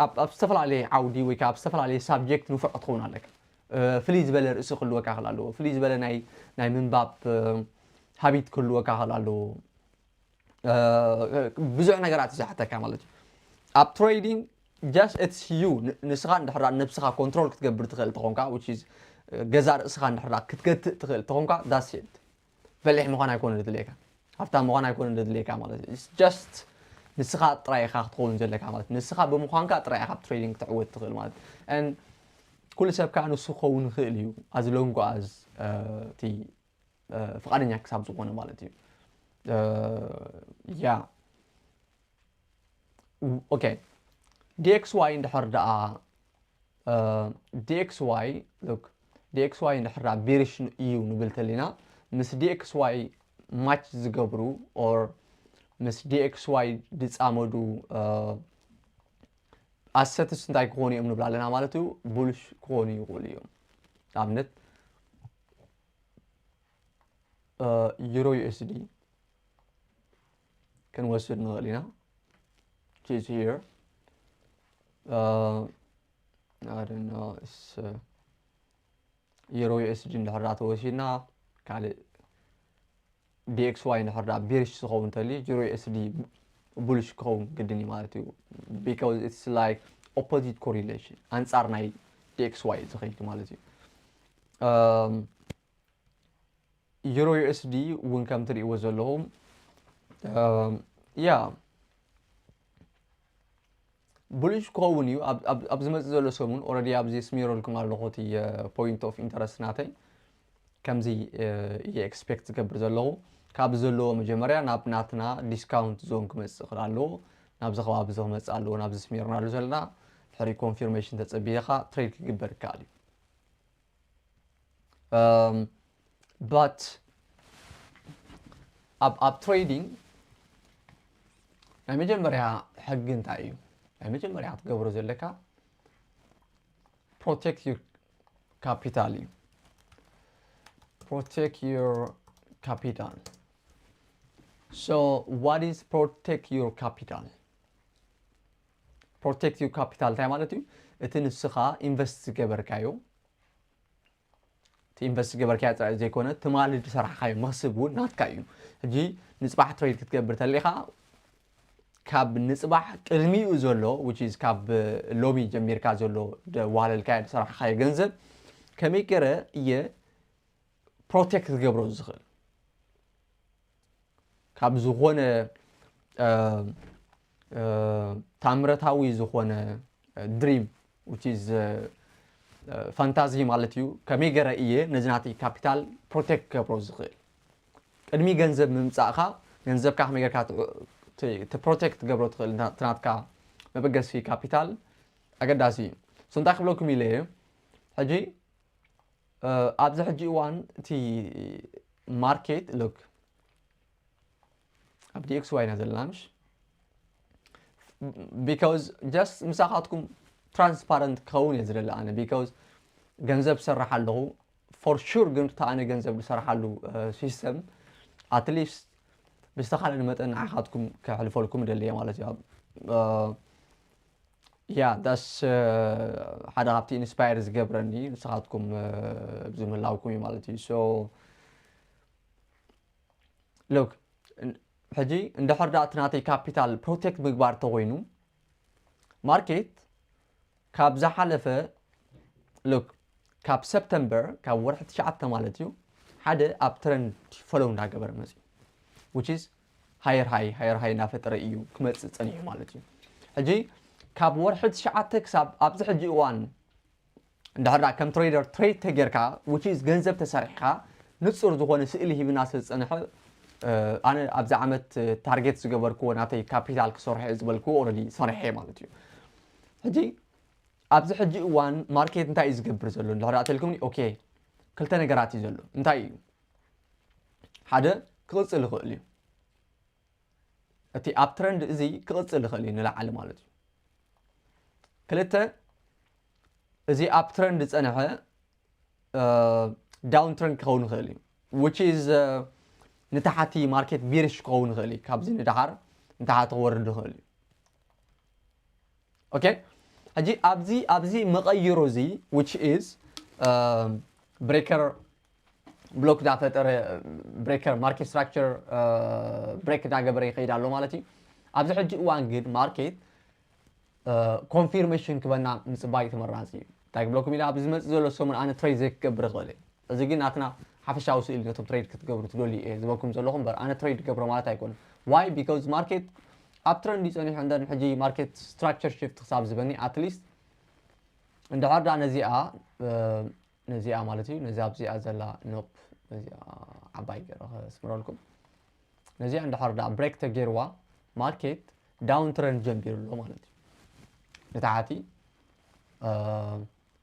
ኣብ ዝተፈላለየ ዓውዲ ወይ ከዓ ኣብ ዝተፈላለየ ሳብጀክት ንፉዕ ክትኸውን ኣለካ። ፍልይ ዝበለ ርእሲ ክህልወካ ክእል ኣለዎ። ፍልይ ዝበለ ናይ ምንባብ ሃቢት ክህልወካ ክእል ኣለዎ። ብዙሕ ነገራት እዩ ዝሓተካ ማለት እዩ። ኣብ ትሬዲንግ just it's you ንስኻ እንድሕር ነብስኻ ኮንትሮል ክትገብር ትኽእል ተኾንካ which is ገዛ ርእስኻ እንድሕር ክትገትእ ትኽእል ተኾንካ that's it። በሊሕ ምዃን ኣይኮነ ዘድልየካ፣ ሃብታም ምዃን ኣይኮነ ዘድልየካ ማለት እዩ። Just ንስኻ ጥራይ ኢኻ ክትኸውን ዘለካ ማለት ንስኻ ብምዃንካ ጥራይ ኢኻ ኣብ ትሬዲንግ ክትዕወት ትኽእል ማለት ኩሉ ሰብ ከዓ ንሱ ክኸውን ይኽእል እዩ። As long as እቲ ፍቓደኛ ክሳብ ዝኾነ ማለት እዩ። ያ okay። D X Y እንድሕር ደኣ D X Y look D X Y እንድሕር ደኣ bearish እዩ ንብል ተሊና ምስ D X Y match ዝገብሩ or ምስ D X Y ዝፃመዱ assets እንታይ ክኾኑ እዮም ንብል ኣለና ማለት እዩ። Bullish ክኾኑ ይኽእሉ እዮም። ንኣብነት Euro U S D ክንወስድ ንኽእል ኢና። Which is here I don't know it's Euro U S D እንድሕር ተወሲድና ካልእ D X Y እንድሕር bearish ዝኸውን ተልዩ Euro U S D bullish ክኸውን ግድን እዩ ማለት እዩ። Because it's like opposite correlation፣ ኣንጻር ናይ D X Y ዝኸይድ ማለት እዩ። Euro U S D እውን ከም ትርእይዎ ዘለኹም ያ bullish ክኸውን እዩ። ኣብ ዝመፅእ ዘሎ ሰሙን already ኣብዚ ስሚረልኩም ኣለኹ እቲ point of interest ናተይ ከምዚ እየ expect ዝገብር ዘለኹ ካብ ዘለዎ መጀመርያ ናብ ናትና discount zone ክመፅእ ክእል ኣለዎ። ናብዚ ከባቢ እዚ ክመፅእ ኣለዎ ናብዚ ስሚርናሉ ዘለና ድሕሪ confirmation ተፀቢኻ trade ክግበር ይከኣል እዩ። But ኣብ ኣብ trading ናይ መጀመርያ ሕጊ እንታይ እዩ? ናይ መጀመርያ ክትገብሮ ዘለካ protect your capital እዩ። Protect your capital. So what is protect your capital? Protect your capital እንታይ ማለት እዩ? እቲ ንስኻ invest ዝገበርካዮ እቲ invest ዝገበርካዮ ጥራይ ዘይኮነ ትማሊ ዝሰራሕካዮ መኽስብ እውን ናትካ እዩ። ሕጂ ንፅባሕ trade ክትገብር ተሊኻ ካብ ንፅባሕ ቅድሚኡ ዘሎ which is ካብ ሎሚ ጀሚርካ ዘሎ ደዋለልካዮ ዝሰራሕካዮ ገንዘብ ከመይ ገይረ እየ protect ክገብሮ ዝኽእል ካብ ዝኾነ ታምረታዊ ዝኾነ dream which is fantasy ማለት እዩ። ከመይ ገረ እየ ነዚ ናተይ capital protect ክገብሮ ዝኽእል? ቅድሚ ገንዘብ ምምፃእካ ገንዘብካ ከመይ ገርካ protect ትገብሮ ትኽእል? ናትካ መበገሲ capital ኣገዳሲ እዩ። So እንታይ ክብለኩም ኢለ እየ ሕጂ ኣብዚ ሕጂ እዋን እቲ market look ኣብ D X Y ኢና ዘለና ምሽ because just ምሳኻትኩም transparent ክኸውን እየ ዝደሊ ኣነ because ገንዘብ ዝሰርሕ ኣለኹ for sure ግን እቲ ኣነ ገንዘብ ዝሰርሓሉ system at least ብዝተኻለኒ መጠን ንዓኻትኩም ከሕልፈልኩም እደሊ እየ ማለት እዩ። Yeah, that's ሓደ ካብቲ ኢንስፓየር ዝገብረኒ ንስኻትኩም ኣብዚ ምህላውኩም እዩ ማለት እዩ። So look, ሕጂ እንድሕር ደኣ እቲ ናተይ ካፒታል ፕሮቴክት ምግባር ተኮይኑ ማርኬት ካብ ዝሓለፈ፣ ሉክ፣ ካብ ሰፕተምበር፣ ካብ ወርሒ ትሽዓተ ማለት እዩ፣ ሓደ ኣብ ትረንድ ፎሎው እንዳገበረ መፅዩ። Which is ሃየር ሃይ ሃየር ሃይ እናፈጠረ እዩ ክመፅእ ፀኒሑ ማለት እዩ። ሕጂ ካብ ወርሒ ትሽዓተ ክሳብ ኣብዚ ሕጂ እዋን እንድሕር ከም ትሬደር ትሬድ ተጌርካ፣ which is ገንዘብ ተሰሪሕካ፣ ንፁር ዝኾነ ስእሊ ሂብና ስለ ዝፀንሐ፣ ኣነ ኣብዚ ዓመት ታርጌት ዝገበርክዎ ናተይ ካፒታል ክሰርሖ እየ ዝበልክዎ ኦረዲ ሰሪሐ ማለት እዩ። ሕጂ ኣብዚ ሕጂ እዋን ማርኬት እንታይ እዩ ዝገብር ዘሎ እንድሕር ተልኩምኒ፣ ኦኬ፣ ክልተ ነገራት እዩ ዘሎ። እንታይ እዩ? ሓደ፣ ክቕፅል ይኽእል እዩ። እቲ ኣብ ትረንድ እዚ ክቕፅል ይኽእል እዩ ንላዕሊ ማለት እዩ። ክልተ፣ እዚ ኣብ ትረንድ ዝፀንሐ ዳውን ትረንድ ክኸውን ይኽእል እዩ። Which is ንታሕቲ ማርኬት ቢሪሽ ክኸውን ይኽእል እዩ። ካብዚ ንደሓር ንታሕቲ ክወርድ ይኽእል እዩ። ኦኬ፣ ሕጂ ኣብዚ ኣብዚ መቐይሮ እዚ፣ which is ብሬከር ብሎክ እንዳፈጠረ፣ ብሬከር ማርኬት ስትራክቸር ብሬክ እንዳገበረ ይኸይድ ኣሎ ማለት እዩ። ኣብዚ ሕጂ እዋን ግን ማርኬት ኮንፊርሜሽን ክበና ምፅባይ ተመራፂ እዩ። እንታይ ክብለኩም ኢለ ኣብዚ ዝመፅእ ዘሎ ሰሙን ኣነ ትሬድ ዘይክገብር ይኽእል እየ። እዚ ግን ናትና ሓፈሻዊ ስእሊ ነቶም ትሬድ ክትገብሩ ትደልዩ እየ ዝበኩም ዘለኹ እምበር ኣነ ትሬድ ገብሮ ማለት ኣይኮነን። ዋይ? ቢካዝ ማርኬት ኣብ ትረንድ እዩ ፀኒሑ። እንደን ሕጂ ማርኬት ስትራክቸር ሽፍት ክሳብ ዝበኒ ኣትሊስት እንድሕር ዳ ነዚኣ ነዚኣ ማለት እዩ፣ ነዚ ኣብዚኣ ዘላ ኖፕ፣ ነዚኣ ዓባይ ገይረ ከስምረልኩም። ነዚኣ እንድሕር ዳ ብሬክ ተገይርዋ ማርኬት ዳውን ትረንድ ጀምቢሩ ኣሎ ማለት እዩ። ንታሕቲ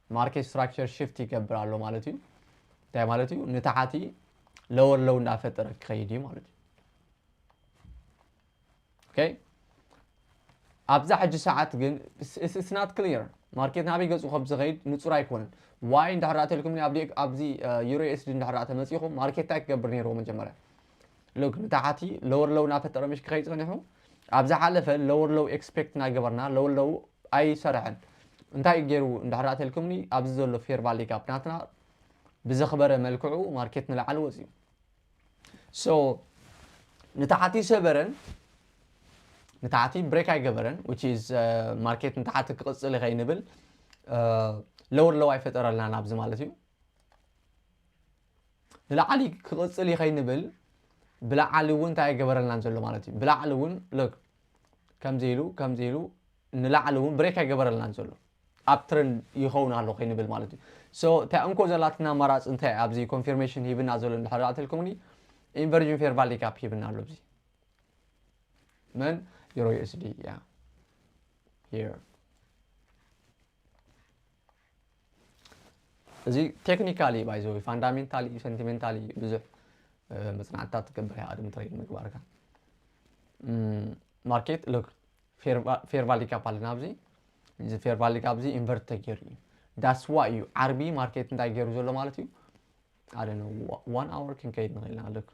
ማርኬት ስትራክቸር ሽፍት ይገብር ኣሎ ማለት እዩ። እንታይ ማለት እዩ? ንታሕቲ ለወር ሎው እንዳፈጠረ ክኸይድ እዩ ማለት እዩ። ኦኬ፣ ኣብዛ ሕጂ ሰዓት ግን it's not clear ማርኬት ናበይ ገጹ ከም ዝኸይድ ንጹር ኣይኮነን። ዋይ እንድሕር ተልኩምኒ ኣብዚ ዩሮ ዩኤስዲ እንድሕር ተመጺኹም ማርኬት እንታይ ክገብር ነይርዎ መጀመርያ? ሉክ፣ ንታሕቲ ለወር ሎው እናፈጠረ ምሽ ክኸይድ ጸኒሑ። ኣብ ዝሓለፈ ለወር ሎው ኤክስፔክት እናገበርና ለወር ሎው ኣይሰርሐን። እንታይ ገይሩ እንድሕር ተልኩምኒ ኣብዚ ዘሎ ፌር ቫሊ ጋፕ ናትና ብዘኽበረ መልክዑ ማርኬት ንላዕሊ ወጽዩ። So ንታሕቲ ሰበረን ንታሕቲ ብሬክ ኣይገበረን፣ which is ማርኬት ንታሕቲ ክቕፅል ይኸይንብል ለወር ሎው ኣይፈጠረልናን ኣብዚ ማለት እዩ። ንላዕሊ ክቕፅል ይኸይንብል ብላዕሊ እውን እንታይ ኣይገበረልናን ዘሎ ማለት እዩ። ብላዕሊ እውን ሎክ ከምዚ ኢሉ ከምዚ ኢሉ ንላዕሊ እውን ብሬክ ኣይገበረልናን ዘሎ ኣብ ትረንድ ይኸውን ኣሎ ከይንብል ማለት እዩ። So እታ እንኮ ዘላትና ኣማራፂ እንታይ ኣብዚ ኮንፊርሜሽን ሂብና ዘሎ እንድሕር ተልኩምኒ ኢንቨርጅን ፌር ቫሊ ጋፕ ሂብና ኣሎ ኣብዚ መን ዩሮ ዩኤስዲ ያ here እዚ ቴክኒካሊ ባይ ዘ ወይ ፋንዳሜንታሊ ሰንቲሜንታሊ ብዙሕ መፅናዕትታት ትገብር እያ ቅድሚ ትሬድ ምግባርካ። ማርኬት ሉክ ፌር ቫሊ ጋፕ ኣለና ኣብዚ እዚ ፌር ቫሊ ጋፕ እዚ ኢንቨርት ተገይሩ እዩ። ዳስዋ እዩ ዓርቢ ማርኬት እንታይ ገይሩ ዘሎ ማለት እዩ። ኣደ ዋን ኣወር ክንከይድ ንኽእል ኢና። ሉክ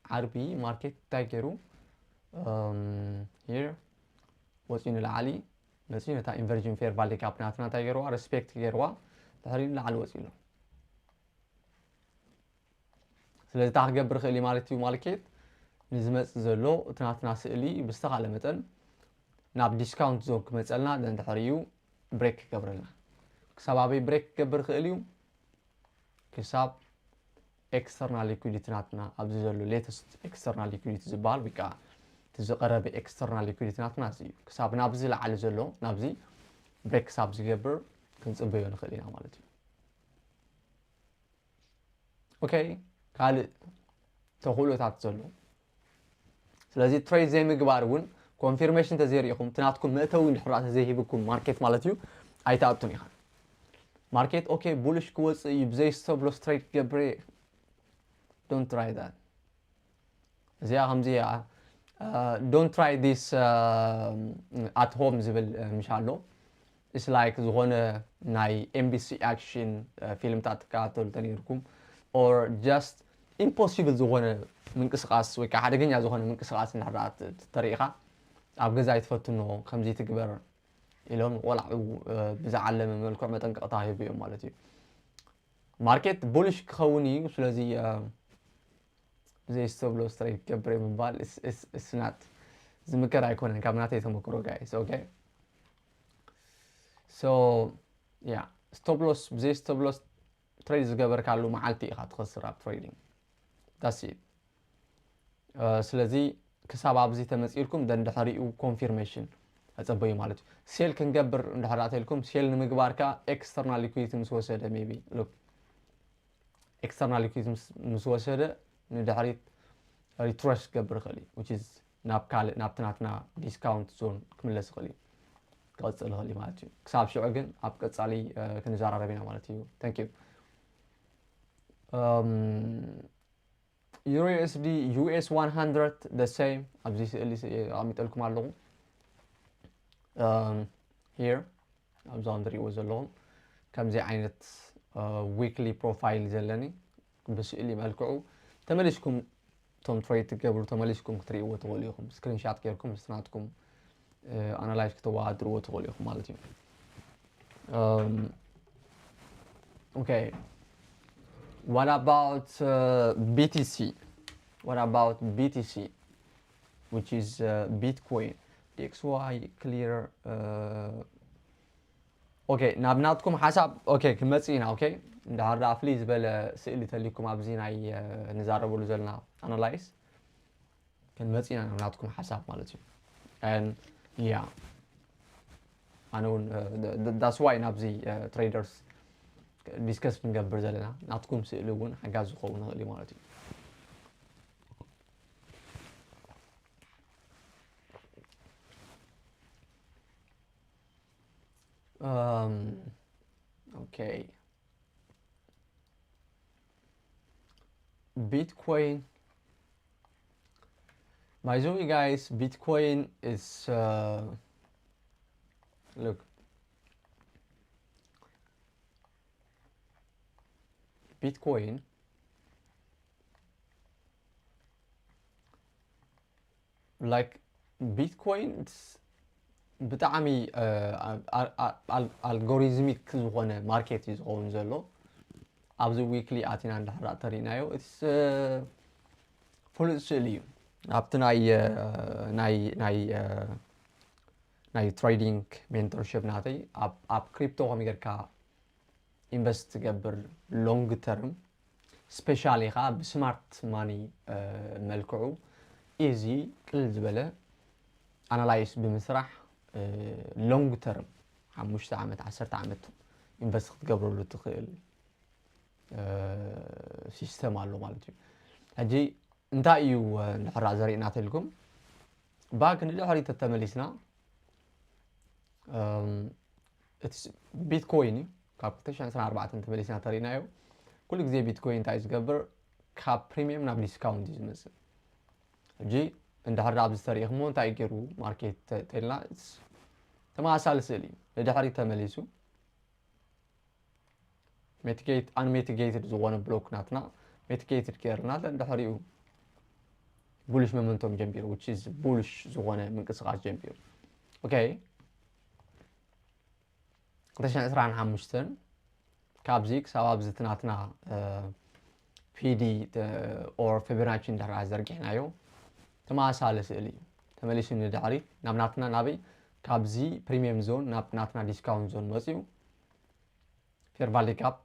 ዓርቢ ማርኬት እንታይ ገይሩ here ወፂኡ ንላዕሊ መፂኡ ነታ ኢንቨርጅን ፌር ቫሊ ጋፕ ናትና እንታይ ገይርዋ ሪስፔክት ገይርዋ ድሕሪ ንላዕሊ ወፂኡ ኣሎ። ስለዚ እንታይ ክገብር ይኽእል እዩ ማለት እዩ ማርኬት ንዝመፅእ ዘሎ እቲ ናትና ስእሊ ብዝተኻለ መጠን ናብ ዲስካውንት ዞን ክመፀልና እንድሕር እዩ ብሬክ ክገብረልና። ክሳብ ኣበይ ብሬክ ክገብር ይኽእል እዩ? ክሳብ ኤክስተርናል ሊኩዲቲ ናትና ኣብዚ ዘሎ ሌተስት ኤክስተርናል ሊኩዲቲ ዝበሃል ወይ ከዓ እቲ ዝቐረበ ኤክስተርናል ሊኩዲቲ ናትና እዚ እዩ። ክሳብ ናብዚ ላዕሊ ዘሎ ናብዚ ብሬክ ክሳብ ዝገብር ክንፅበዮ ንኽእል ኢና ማለት እዩ። ኦኬ፣ ካልእ ተኽእሎታት ዘሎ ስለዚ ትሬድ ዘይምግባር እውን ኮንፊርሜሽን ተዘይርኢኹም እቲ ናትኩም መእተዊ እንድሕር ተዘይሂብኩም ማርኬት ማለት እዩ ኣይትኣቱን ኢኻ። ማርኬት ኦኬ ቡልሽ ክወፅእ እዩ ብዘይ ስቶፕ ሎስ ትሬድ ክገብር እየ። Don't try that። እዚኣ ከምዚ እያ don't try this at home ዝብል ምሽ ኣሎ። It's like ዝኾነ ናይ ኤምቢሲ ኣክሽን ፊልምታት ትከታተሉ ተነይርኩም or just ኢምፖሲብል ዝኾነ ምንቅስቃስ ወይ ከዓ ሓደገኛ ዝኾነ ምንቅስቃስ እንድሕር ደኣ ት- ተሪኢኻ ኣብ ገዛ ኣይትፈትኖ ከምዚ ትግበር ኢሎም ቆልዑ ብዝዓለመ መልክዕ መጠንቀቕታ ሂቡ እዮም ማለት እዩ። ማርኬት ቡሊሽ ክኸውን እዩ። ስለዚ ብዘይ ስቶፕ ሎስ ትሬድ ክትገብር ምባል ስናት ዝምከር ኣይኮነን ካብ ናተይ ተመክሮ ጋይስ። ኦኬ ሶ ያ ስቶፕ ሎስ ብዘይ ስቶፕ ሎስ ትሬድ ዝገበርካሉ መዓልቲ ኢኻ ትኸስር ኣብ ትሬዲንግ። ዳስ ኢት። ስለዚ ክሳብ ኣብዚ ተመፂልኩም ደን ድሕሪኡ ኮንፊርሜሽን ተፀበዩ ማለት እዩ። ሴል ክንገብር እንድሕር ኣተልኩም ሴል ንምግባርካ ኤክስተርናል ሊኩዲቲ ምስ ወሰደ ሜቢ ሉክ ኤክስተርናል ሊኩዲቲ ምስ ወሰደ ንድሕሪት ሪትረስ ክገብር ይኽእል እዩ። ናብ ካልእ ናብቲ ናትና ዲስካውንት ዞን ክምለስ ይኽእል እዩ። ክቐፅል ይኽእል እዩ ማለት እዩ። ክሳብ ሽዑ ግን ኣብ ቀፃሊ ክንዘራረብ ኢና ማለት እዩ። Thank you። Euro U S D U S one hundred the same ኣብዚ ስእሊ ኣቐሚጠልኩም ኣለኹ። Here ኣብዛ ንሪእዎ ዘለኹም ከምዚ ዓይነት ዊክሊ ፕሮፋይል ዘለኒ ብስእሊ መልክዑ ተመሊስኩም እቶም ትሬድ ትገብሩ ተመሊስኩም ክትርእይዎ ትኽእሉ ኢኹም። ስክሪንሻት ጌርኩም ምስ ናትኩም ኣናላይዝ ክተወዳድርዎ ትኽእሉ ኢኹም ማለት እዩ። Okay, what about uh, B T C? What about B T C, which is uh, Bitcoin? D X Y clear. Uh... Okay, ናብ ናትኩም ሓሳብ okay ክንመጽእ ኢና። Okay፣ እንድሕር ደኣ ፍልይ ዝበለ ስእሊ ተልዩኩም ኣብዚ ናይ ንዛረበሉ ዘለና ኣናላይስ ክንመጽእ ኢና ናብ ናትኩም ሓሳብ ማለት እዩ። And yeah ኣነ እውን that's why ናብዚ ትሬደርስ ዲስከስ ክንገብር ዘለና ናትኩም ስእሊ እውን ሓጋዝ ዝኸውን ይኽእል እዩ ማለት እዩ። Um, okay. Bitcoin. By the way, guys, Bitcoin is uh, look. Bitcoin like Bitcoin ብጣዕሚ ኣልጎሪዝሚክ ዝኾነ ማርኬት እዩ ዝኸውን ዘሎ። ኣብዚ ዊክሊ ኣቲና እንድሕር ተሪእናዮ ፍሉጥ ስእሊ እዩ። ኣብቲ ናይ ናይ ናይ ትሬዲንግ ሜንቶርሽፕ ናተይ ኣብ ክሪፕቶ ከመይ ጌርካ ኢንቨስት ትገብር ሎንግ ተርም ስፔሻሊ ከዓ ብስማርት ማኒ መልክዑ ኢዚ ቅልል ዝበለ ኣናላይስ ብምስራሕ ሎንግ ተርም ሓሙሽተ ዓመት ዓሰርተ ዓመት ኢንቨስት ክትገብረሉ ትኽእል ሲስተም ኣሎ ማለት እዩ። ሕጂ እንታይ እዩ እንድሕራ ዘሪእና ተልኩም ባክ ንድሕሪት ተተመሊስና እቲ ቢትኮይን እዩ ካብ ክልተ ሽሕን ዕስራን ኣርባዕተን ተመሊስና ተሪእናዮ። ኩሉ ግዜ ቢትኮይን እንታይ እዩ ዝገብር ካብ ፕሪሚየም ናብ ዲስካውንት እዩ ዝመፅእ። ሕጂ እንድሕር ኣብዚ ተሪእኹሞ እንታይ እዩ ገይሩ ማርኬት ተልና ተመሳሳሊ ስእሊ እዩ። ንድሕሪት ተመሊሱ ሚቲጌት ኣንሚቲጌትድ ዝኾነ ብሎክ ናትና ሚቲጌትድ ገይርና እንድሕሪኡ ቡልሽ መመንቶም ጀሚሩ which is ቡልሽ ዝኾነ ምንቅስቃስ ጀሚሩ። ኦኬ ክልተ ሽሕን ዕስራን ሓሙሽተን ካብዚ ክሳብ ኣብዚ እቲ ናትና ፒዲ ኦር ፊቦናቺ እንድሕር ዘርጊሕናዮ ተመሳሳሊ ስእሊ እዩ። ተመሊሱ ንድሕሪት ናብ ናትና ናበይ ካብዚ ፕሪሚየም ዞን ናብ ናትና ዲስካውንት ዞን መፅዩ ፌር ቫሊ ጋፕ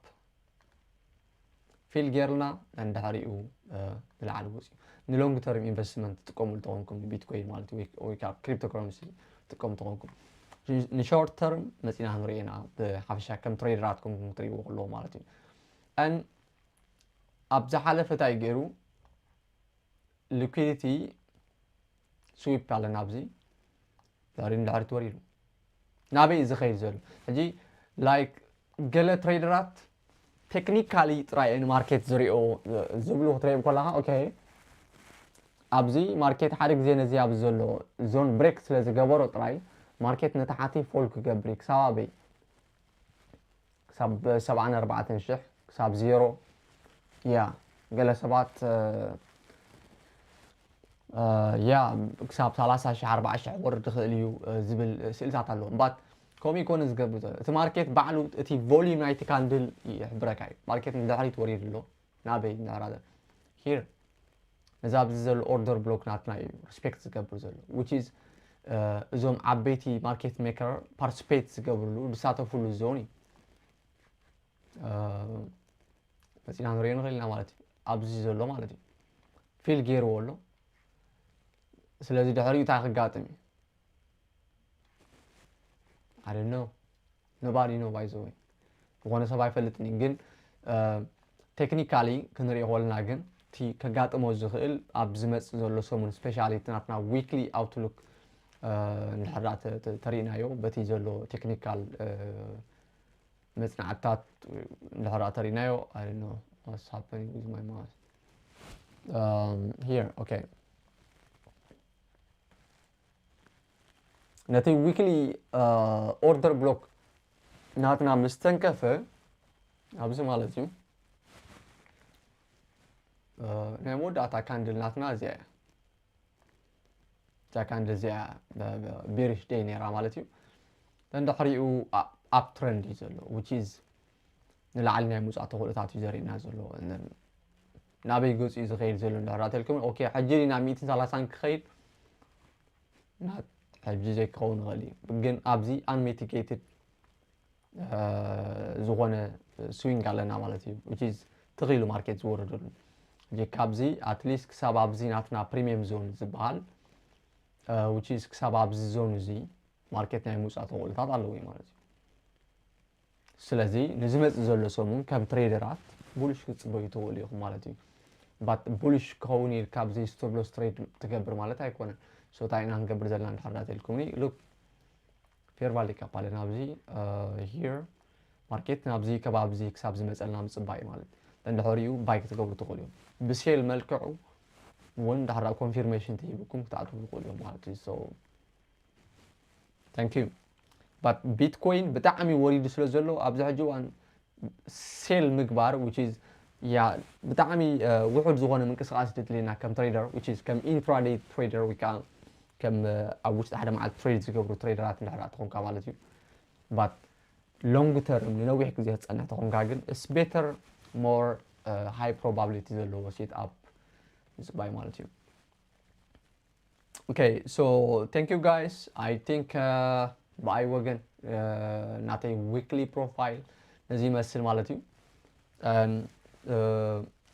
ፊል ጌርና እንድሕሪኡ ንላዕሊ ወፅዩ ንሎንግ ተርም ኢንቨስትመንት ትጥቀሙሉ ተኾንኩም ንቢትኮይን ማለት ወይ ከዓ ክሪፕቶ ከረንሲ ትጥቀሙ ተኾንኩም ንሾርት ተርም መፂና ክንሪኤና ብሓፈሻ ከም ትሬደራትኩም ክትሪእዎ ከለዎ ማለት እዩ። ን ኣብ ዝሓለፈ እንታይ ገይሩ ሊኩዲቲ ስዊፕ ኣለና ኣብዚ ዛሪ ንድሕሪት ወሪዱ ናበይ እዩ ዝኸይድ ዘሎ ሕጂ ላይክ ገለ ትሬደራት ቴክኒካሊ ጥራይ ንማርኬት ዝሪኦ ዝብሉ ክትሪኦም ከለካ ኦኬ ኣብዚ ማርኬት ሓደ ግዜ ነዚ ኣብዚ ዘሎ ዞን ብሬክ ስለ ዝገበሮ ጥራይ ማርኬት ንታሕቲ ፎል ክገብር እዩ ክሳብ ኣበይ ክሳብ ሰብዓን ኣርባዕተን ሽሕ ክሳብ ዜሮ ያ ገለ ሰባት ያ ክሳብ ሰላሳ ሺሕ ኣርባዓ ሺሕ ክወርድ ይኽእል እዩ ዝብል ስእልታት ኣለዎም። ባት ከምኡ ይኮነ ዝገብር ዘሎ እቲ ማርኬት ባዕሉ፣ እቲ volume ናይቲ ካንድል ይሕብረካ እዩ። ማርኬት ንድሕሪት ወሪዱ ኣሎ ናበይ እንዳራዘ here ነዚ ኣብዚ ዘሎ ኦርደር ብሎክ ናትና እዩ ሪስፔክት ዝገብር ዘሎ። Which is እዞም ዓበይቲ ማርኬት ሜከር ፓርቲስፔት ዝገብርሉ ዝሳተፉሉ ዞን እዩ። መፂና ንሪኦ ንኽእል ኢና ማለት እዩ። ኣብዚ ዘሎ ማለት እዩ ፊል ገይርዎ ኣሎ። ስለዚ ድሕሪኡ እንታይ ክጋጥም እዩ? I don't know. Nobody know, by the way. ዝኾነ ሰብ ኣይፈልጥን እዩ። ግን ቴክኒካሊ ክንሪኦ ከለና ግን እቲ ከጋጥሞ ዝኽእል ኣብ ዝመፅእ ዘሎ ሰሙን፣ ስፔሻሊ እቲ ናትና ዊክሊ ኣውትሉክ እንድሕር ተሪእናዮ በቲ ዘሎ ቴክኒካል መፅናዕትታት እንድሕር ተሪእናዮ። I don't know what's happening with my mouse. Um, here, okay. ነቲ ዊክሊ ኦርደር ብሎክ ናትና ምስ ተንከፈ ኣብዚ ማለት እዩ ናይ መወዳእታ ካንድል ናትና እዚኣ እያ። እዛ ካንድል እዚኣ ቤሪሽ ደይ ነይራ ማለት እዩ። እንድሕሪኡ ኣፕ ትረንድ እዩ ዘሎ which is ንላዕሊ ናይ ምውፃእ ተኽእሎታት እዩ ዘርእየና ዘሎ። ናበይ ገፂ እዩ ዝኸይድ ዘሎ እንድሕር ተልኩም ኦኬ ሕጂ ናብ ሚእትን ሰላሳን ክኸይድ ናብ ሕጂ ዘይክኸውን ይኽእል እዩ። ግን ኣብዚ unmitigated ዝኾነ ስዊንግ ኣለና ማለት እዩ። Which is ትኽኢሉ ማርኬት ዝወረደሉ ካብዚ ኣትሊስት ክሳብ ኣብዚ ናትና ፕሪሚየም ዞን ዝበሃል which is ክሳብ ኣብዚ ዞን እዚ ማርኬት ናይ ምውፃእ ተኽእሎታት ኣለዎ እዩ ማለት እዩ። ስለዚ ንዝመፅእ ዘሎ ሰሙን ከም ትሬደራት ቡልሽ ክትፅበዩ ትኽእሉ ኢኹም ማለት እዩ። ባት ቡልሽ ክኸውን ኢልካ ኣብዚ ስቶፕ ሎስ ትሬድ ትገብር ማለት ኣይኮነን። So እንታይ ኢና ክንገብር ዘለና እንድሕር ዳተልኩምኒ ሉክ ፌር ቫሊ ካፕ ኣለና ኣብዚ here ማርኬት ናብዚ ከባቢ እዚ ክሳብ ዝመፀልና ምፅባይ ማለት እንድሕሪኡ ባይ ክትገብሩ ትኽእሉ እዮም። ብሴል መልክዑ እውን ዳሕራ ኮንፊርሜሽን ተሂብኩም ክትኣትዉ ትኽእሉ እዮም ማለት እዩ። So thank you but ቢትኮይን ብጣዕሚ ወሪዱ ስለ ዘሎ ኣብዚ ሕጂ እዋን ሴል ምግባር which is ያ ብጣዕሚ ውሑድ ዝኾነ ምንቅስቃስ ድትልና ከም ትሬደር which is ከም ኢንትራደይ ትሬደር ወይ ከዓ ከም ኣብ ውሽጢ ሓደ መዓልቲ ትሬድ ዝገብሩ ትሬደራት እንድሕር ትኾንካ ማለት እዩ። But long term ንነዊሕ ግዜ ክፀንሕ ተኾንካ ግን it's better more high probability ዘለዎ ሴት ኣፕ ምፅባይ ማለት እዩ። Okay so thank you guys. I think ብኣይ ወገን ናተይ ዊክሊ ፕሮፋይል ነዚ ይመስል ማለት እዩ።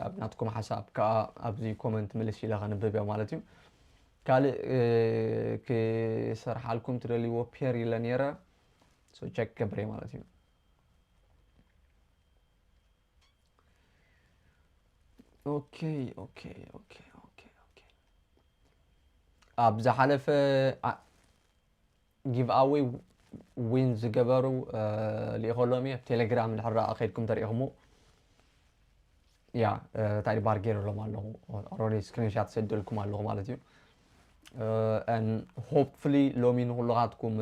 ኣብ ናትኩም ሓሳብ ከዓ ኣብዚ ኮመንት ምልስ ኢለ ከንብብ እያ ማለት እዩ። ካልእ ክሰርሓልኩም ትደልይዎ ፔር ኢለ ነይረ ቸክ ገብረ ማለት እዩ። ኦኬ ኦኬ ኦኬ ኦኬ ኦኬ ኣብ ዝሓለፈ ጊቭኣወይ ዊን ዝገበሩ ልኢኸሎም እየ ቴሌግራም ድሕር ከይድኩም ተሪኢኹሞ ያ እንታይ ባር ገይረሎም ኣለኹ ኦረዲ ስክሪንሻት ሰደልኩም ኣለኹ ማለት እዩ። ሆፕፍሊ ሎሚ ንኩልኻትኩም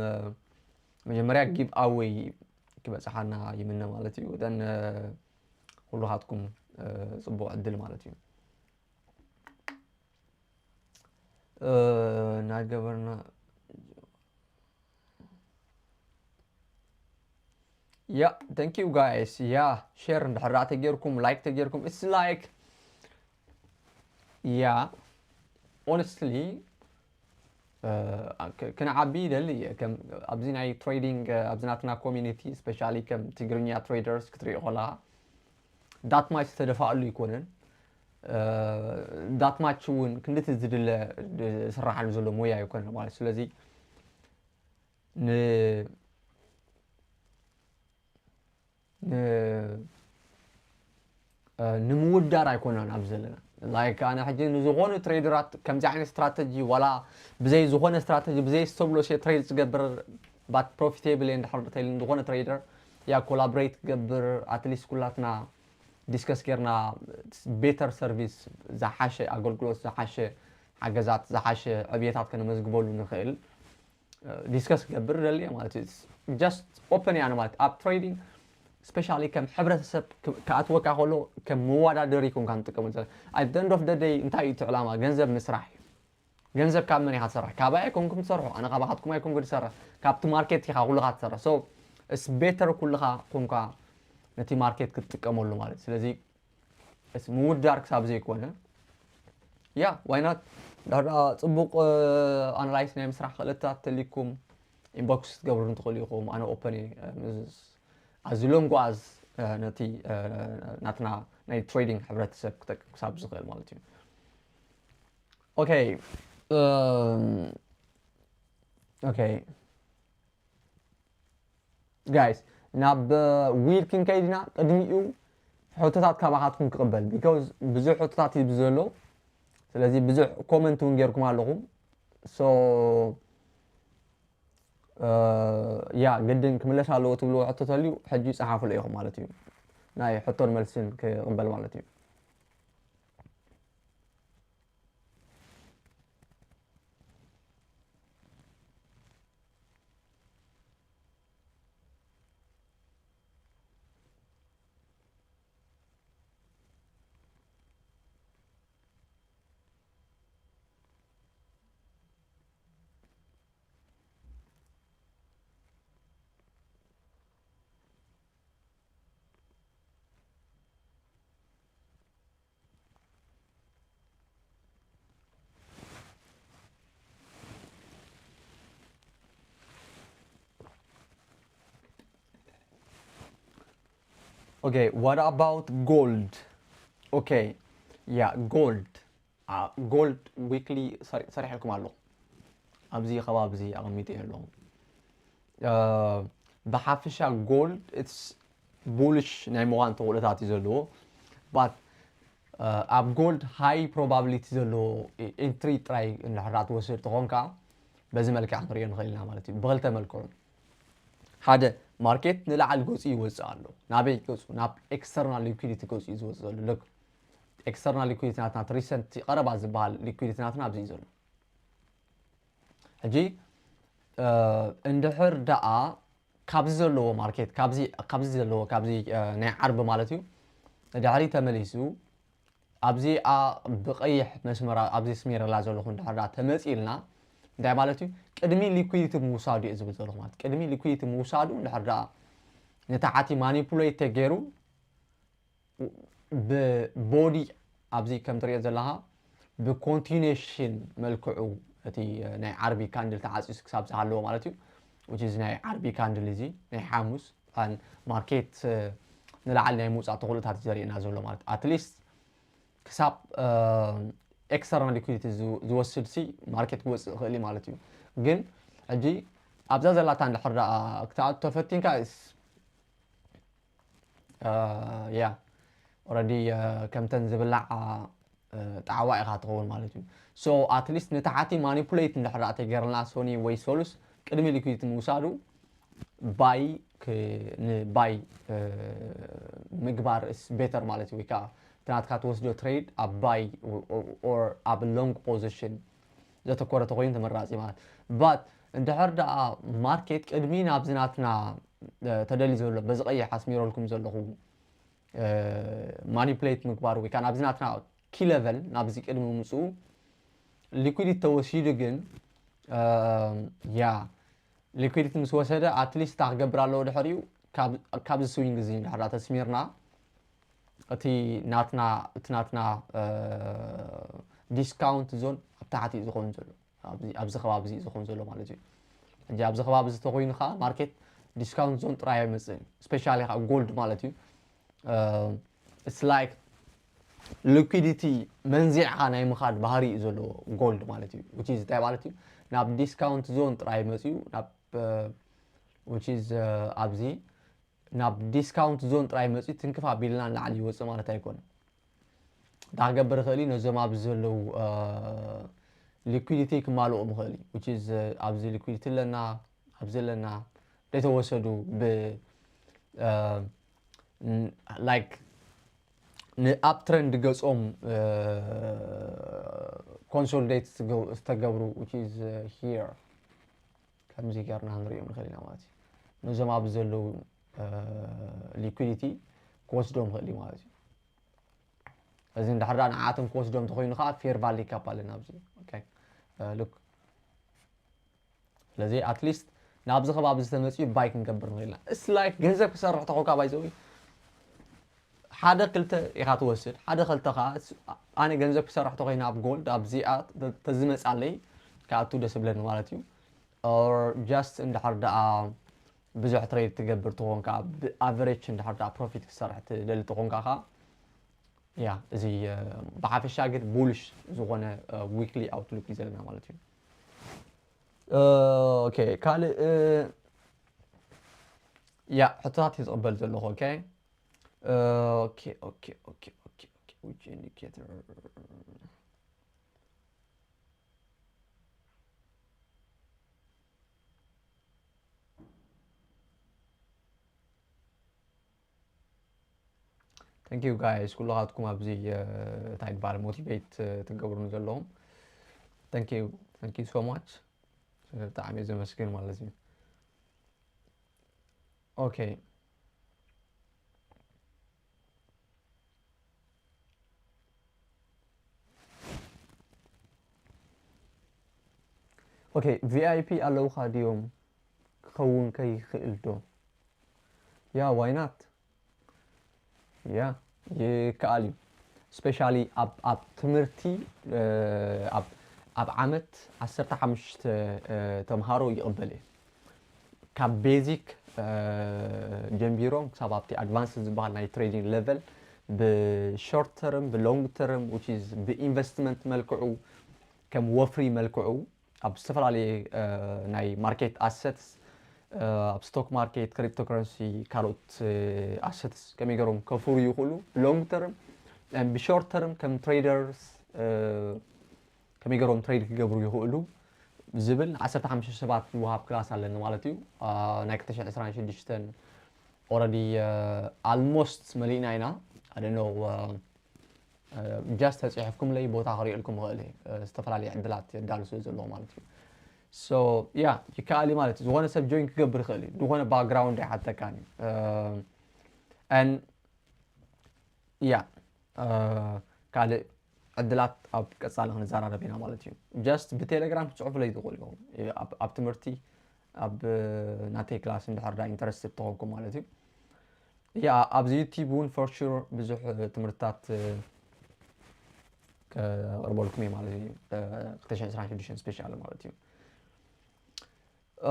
መጀመርያ ጊቭኣወይ ክበፅሓና ይምነ ማለት እዩ። ን ኩልኻትኩም ፅቡቅ ዕድል ማለት እዩ። እናገበርና ያ thank you guys ያ ሼር እንድሕር ተጌርኩም ላይክ ተጌርኩም it's like ያ honestly ክንዓቢ ይደሊ እየ። ኣብዚ ናይ ትሬዲንግ ኣብዚ ናትና ኮሚኒቲ ስፔሻሊ ከም ትግርኛ ትሬደርስ ክትሪኦ ከለካ that much ዝተደፋኣሉ ኣይኮነን። That much እውን ክንድቲ ዝድለ ዝስራሓሉ ዘሎ ሞያ ኣይኮነን ማለት ስለዚ ን ንምውዳር ኣይኮናን ኣብዚ ዘለና like ኣነ ሕጂ ንዝኾኑ ትሬደራት ከምዚ ዓይነት ስትራተጂ ዋላ ብዘይ ዝኾነ ስትራተጂ ብዘይ stop loss እየ ትሬድ ዝገብር but profitable እየ እንድሕር ተይሉ ዝኾነ ትሬደር ያ ኮላብሬት ክገብር ኣትሊስት ኩላትና ዲስከስ ጌርና ቤተር ሰርቪስ ዝሓሸ ኣገልግሎት ዝሓሸ ሓገዛት ዝሓሸ ዕብየታት ከነመዝግበሉ ንኽእል ዲስከስ ክገብር ደሊ ማለት just ኦፕን እያ ማለት ኣብ ትሬዲንግ especially ከም ሕብረተሰብ ክኣትወካ ከሎ ከም መወዳደሪ ኮንካ ንጥቀመሉ ዘለና። At the end of the day እንታይ እዩ እቲ ዕላማ? ገንዘብ ምስራሕ እዩ። ገንዘብ ካብ መን ኢኻ ትሰርሕ? ካባይ ኣይኮንኩም ትሰርሑ፣ ኣነ ካባኻትኩም ኣይኮንኩ ዝሰርሕ፣ ካብቲ ማርኬት ኢኻ ኩልኻ ትሰርሕ። So it's better ኩልኻ ኮንካ ነቲ ማርኬት ክትጥቀመሉ ማለት። ስለዚ ምውዳር ክሳብ ዘይኮነ፣ ያ ዋይናት ዳዳ ጽቡቕ ኣናላይስ ናይ ምስራሕ ክእለታት ተሊኩም ኢንቦክስ ክትገብሩ ትኽእሉ ኢኹም። ኣነ ኦፐን እየ። ኣዚ ሎንግ ጓዝ ነቲ ናትና ናይ ትሬዲንግ ሕብረተሰብ ክጠቅም ክሳብ ዝኽእል ማለት እዩ። ኦኬ። ኦኬ ጋይስ፣ ናብ ዊል ክንከይድ ኢና። ቅድሚኡ ሕቶታት ካባኻትኩም ክቕበል፣ ቢካውዝ ብዙሕ ሕቶታት እዩ ዘሎ። ስለዚ ብዙሕ ኮመንት እውን ጌርኩም ኣለኹም። So ያ ግድን ክምለስ ኣለዎ ትብልዎ ሕቶ ተልዩ ሕጂ ጸሓፉለ ኢኹም ማለት እዩ። ናይ ሕቶን መልስን ክቕበል ማለት እዩ። Okay, what about gold? Okay, yeah, gold. Gold weekly ሰሪሐልኩም ኣለኹ። ኣብዚ ከባቢ እዚ ኣቐሚጠ ኣለኹ። ብሓፈሻ ጎልድ it's bullish ናይ ምዃን ተኽእሎታት እዩ ዘለዎ። But ኣብ ጎልድ ሃይ ፕሮባብሊቲ ዘለዎ ኢንትሪ ጥራይ እንድሕር ትወስድ ተኾንካ በዚ መልክዕ ክንሪኦ ንኽእል ኢና ማለት እዩ። ብኽልተ መልክዑ፣ ሓደ ማርኬት ንላዕሊ ገፁ ይወፅእ ኣሎ። ናበይ ገፁ? ናብ ኤክስተርናል ሊኩዲቲ ገፁ እዩ ዝወፅእ ዘሎ። ኤክስተርናል ሊኩዲቲ ናትና ሪሰንት ቀረባ ዝበሃል ሊኩዲቲ ናትና ኣብዚ እዩ ዘሎ። ሕጂ እንድሕር ደኣ ካብዚ ዘለዎ ማርኬት ካብዚ ዘለዎ ካብዚ ናይ ዓርቢ ማለት እዩ ድሕሪ ተመሊሱ ኣብዚኣ ብቐይሕ መስመር ኣብዚ ስሜረላ ዘለኹ እንድሕር ደኣ ተመፂልና እንታይ ማለት እዩ? ቅድሚ ሊኩዲቲ ምውሳዱ እዩ ዝብል ዘለኹ ማለት ቅድሚ ሊኩዲቲ ምውሳዱ እንድሕር ደኣ ንታሕቲ ማኒፑሌት ተገይሩ ብቦዲ ኣብዚ ከም ትሪኦ ዘለኻ ብኮንቲኒሽን መልክዑ እቲ ናይ ዓርቢ ካንድል ተዓፂሱ ክሳብ ዝሃለዎ ማለት እዩ። Which is ናይ ዓርቢ ካንድል እዚ ናይ ሓሙስ ማርኬት ንላዕሊ ናይ ምውፃእ ተኽእሎታት ዘርእየና ዘሎ ማለት ኣትሊስት ክሳብ ኤክስተርናል ሊኩዲቲ ዝወስድ ሲ ማርኬት ክወፅእ ይኽእል ማለት እዩ። ግን ሕጂ ኣብዛ ዘላታ እንድሕር ደኣ ክትኣቱ ተፈቲንካ ያ ኦረዲ ከምተን ዝብላዓ ጣዕዋ ኢኻ ትኸውን ማለት እዩ። So ኣትሊስት ንታሕቲ ማኒፑሌት እንድሕር ደኣ ተገይርና ሶኒ ወይ ሶሉስ ቅድሚ ሊኩዲቲ ምውሳዱ ባይ ንባይ ምግባር ስ ቤተር ማለት እዩ። ወይ ከዓ ትናትካ ትወስዶ ትሬድ ኣብ ባይ ኦር ኣብ ሎንግ ፖዚሽን ዘተኮረ ተኮይኑ ተመራፂ ማለት ባት እንድሕር ደኣ ማርኬት ቅድሚ ናብዚ ናትና ተደሊ ዘሎ በዚ ቀይሕ ኣስሚረልኩም ዘለኹ ማኒፕሌት ምግባር ወይ ከዓ ናብዚ ናትና ኪ ለቨል ናብዚ ቅድሚ ምፅኡ ሊኩዲቲ ተወሲዱ ግን ያ ሊኩዲቲ ምስ ወሰደ ኣትሊስት ክገብር ኣለዎ ድሕሪኡ ካብዚ ስዊንግ እዚ እንድሕር ተስሚርና እቲ ናትና እቲ ናትና ዲስካውንት ዞን ኣብ ታሕቲ እዩ ዝኸውን ዘሎ ኣብዚ ከባቢ እዚ ዝኸውን ዘሎ ማለት እዩ። ሕጂ ኣብዚ ከባቢ እዚ ተኮይኑ ከዓ ማርኬት ዲስካውንት ዞን ጥራይ ኣይመፅእን ስፔሻሊ ከዓ ጎልድ ማለት እዩ። It's like ሊኩዲቲ መንዚዕካ ናይ ምኻድ ባህሪ እዩ ዘለዎ ጎልድ ማለት እዩ። Which is እንታይ ማለት እዩ? ናብ ዲስካውንት ዞን ጥራይ መፅኡ ናብ which is ኣብዚ ናብ ዲስካውንት ዞን ጥራይ መፅኡ ትንክፍ ኣቢልና ንላዕሊ ይወፅእ ማለት ኣይኮነን። እንታይ ክገብር ይኽእል እዩ? ነዞም ኣብዚ ዘለዉ ሊኩዲቲ ክማልኦም ይኽእል እዩ። Which is ኣብዚ ሊኩዲቲ ኣለና ኣብዚ ኣለና ዘይተወሰዱ ብ like ንኣፕ ትረንድ ገጾም ኮንሶሊዴት ዝተገብሩ which is here ከምዚ ጌርና ክንሪኦም ንኽእል ኢና ማለት እዩ። ነዞም ኣብዚ ዘለዉ liquidity ክወስዶም ይኽእል እዩ ማለት እዩ። እዚ እንድሕር ደኣ ንዓቶም ክወስዶም እንተኾይኑ ከዓ fair value gap ኣለና ኣብዚ። Okay, look፣ ስለዚ at least ናብዚ ከባቢ ዝተመፅኡ buy ክንገብር ንኽእል ኢና። It's like ገንዘብ ክሰርሕ ተኾንካ ባይዘዊ ሓደ ክልተ ኢኻ ትወስድ፣ ሓደ ክልተ ከዓ ኣነ ገንዘብ ክሰርሕ ተኾይነ ኣብ gold ኣብዚኣ ተዝመፃለይ ክኣቱ ደስ ብለኒ ማለት እዩ። Or just እንድሕር ደኣ ብዙሕ trade ትገብር ተኾንካ፣ ብ-average እንድሕር ደኣ profit ክትሰርሕ ትደሊ ተኾንካ ኸዓ፣ ያ፣ እዚ፣ እ፣ ብሓፈሻ ግን bullish ዝኾነ፣ እ፣ weekly outlook እዩ ዘለና ማለት እዩ። እ፣ ኦኬ፣ ካልእ፣ እ፣ ያ፣ ሕቶታት እየ ዝቕበል ዘለኹ። ኦኬ። እ፣ ኦኬ፣ ኦኬ፣ ኦኬ፣ ኦኬ፣ ኦኬ፣ which indicator? Thank you guys፣ ኩልኻትኩም ኣብዚ፣ እ፣ እንታይ ይባል፣ motivate፣ እ፣ ትገብሩኒ ዘለኹም። Thank you፣ thank you so much። ብጣዕሚ እየ ዘመስግን ማለት እዩ። ኦኬ። ኦኬ፣ V I P ኣለውኻ ድዮም? ክኸውን ከ ይኽእል ዶ? ያ፣ why not? ያ፣ ይከኣል እዩ። Especially ኣብ፣ ኣብ ትምህርቲ፣ እ፣ ኣብ፣ ኣብ ዓመት ዓሰርተ ሓሙሽተ፣ እ፣ ተምሃሮ ይቕበል እየ። ካብ basic፣ እ፣ ጀምቢሮም ክሳብ ኣብቲ advanced ዝበሃል ናይ trading level ብ short term፣ ብ long term፣ which is ብ investment መልክዑ፣ ከም ወፍሪ መልክዑ፣ ኣብ ዝተፈላለየ፣ እ፣ ናይ market assets፣ እ፣ ኣብ stock market፣ cryptocurrency፣ ካልኦት፣ እ፣ assets ከመይ ገይሮም ከፍሩ ይኽእሉ፣ long term፣ ብ short term ከም traders፣ እ፣ ከመይ ገይሮም trade ክገብሩ ይኽእሉ ዝብል ዓሰርተ ሓሙሽተ ሰባት ዝወሃብ class ኣለኒ ማለት እዩ። እ፣ ናይ ክልተ ሽሕን ዕስራን ሽዱሽተን already፣ እ፣ almost መሊእና ኢና። I don't know፣ እ፣ እ፣ just ተፂሒፍኩምለይ ቦታ ክሪእልኩም ይኽእል እየ። እ፣ ዝተፈላለየ ዕድላት የዳሉ ስለ ዘለዎ ማለት እዩ። So፣ ያ፣ ይከኣል እዩ ማለት እዩ። ዝኾነ ሰብ join ክገብር ይኽእል እዩ። ዝኾነ background ኣይሓተካን እዩ። እ፣ and፣ ያ፣ እ፣ ካልእ ዕድላት ኣብ ቀፃሊ ክንዘራረብ ኢና ማለት እዩ። Just ብቴሌግራም ክትፅሕፉለይ ትኽእሉ ኢኹም። ኣብ፣ ኣብ ትምህርቲ፣ ኣብ፣ እ፣ ናተይ class እንድሕር ዳ interested ተኾንኩም ማለት እዩ። ያ፣ ኣብዚ YouTube እውን for sure ብዙሕ፣ እ፣ ትምህርትታት፣ እ፣ ከቕርበልኩም እየ ማለት እዩ። እ፣ ክልተ ሽሕን ዕስራን ሽዱሽተን special ማለት እዩ።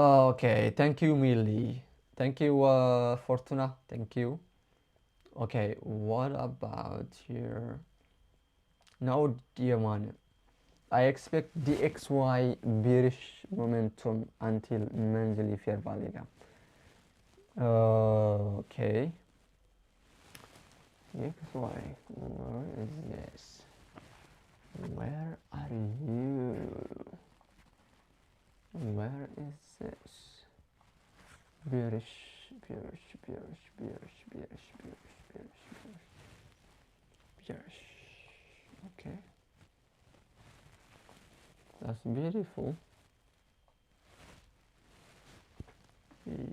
ኦኬ፣ thank you ሚሊ። Thank you፣ እ፣ ፎርቱና። Thank you። Okay, what about here? Now, የማነ፣ I expect D X Y bearish momentum until monthly fair value gap. Okay. D X Y, where is this? Where are you? Where is this? Bearish, bearish, bearish, bearish, bearish, bearish, bearish, bearish, bearish. Okay. That's beautiful.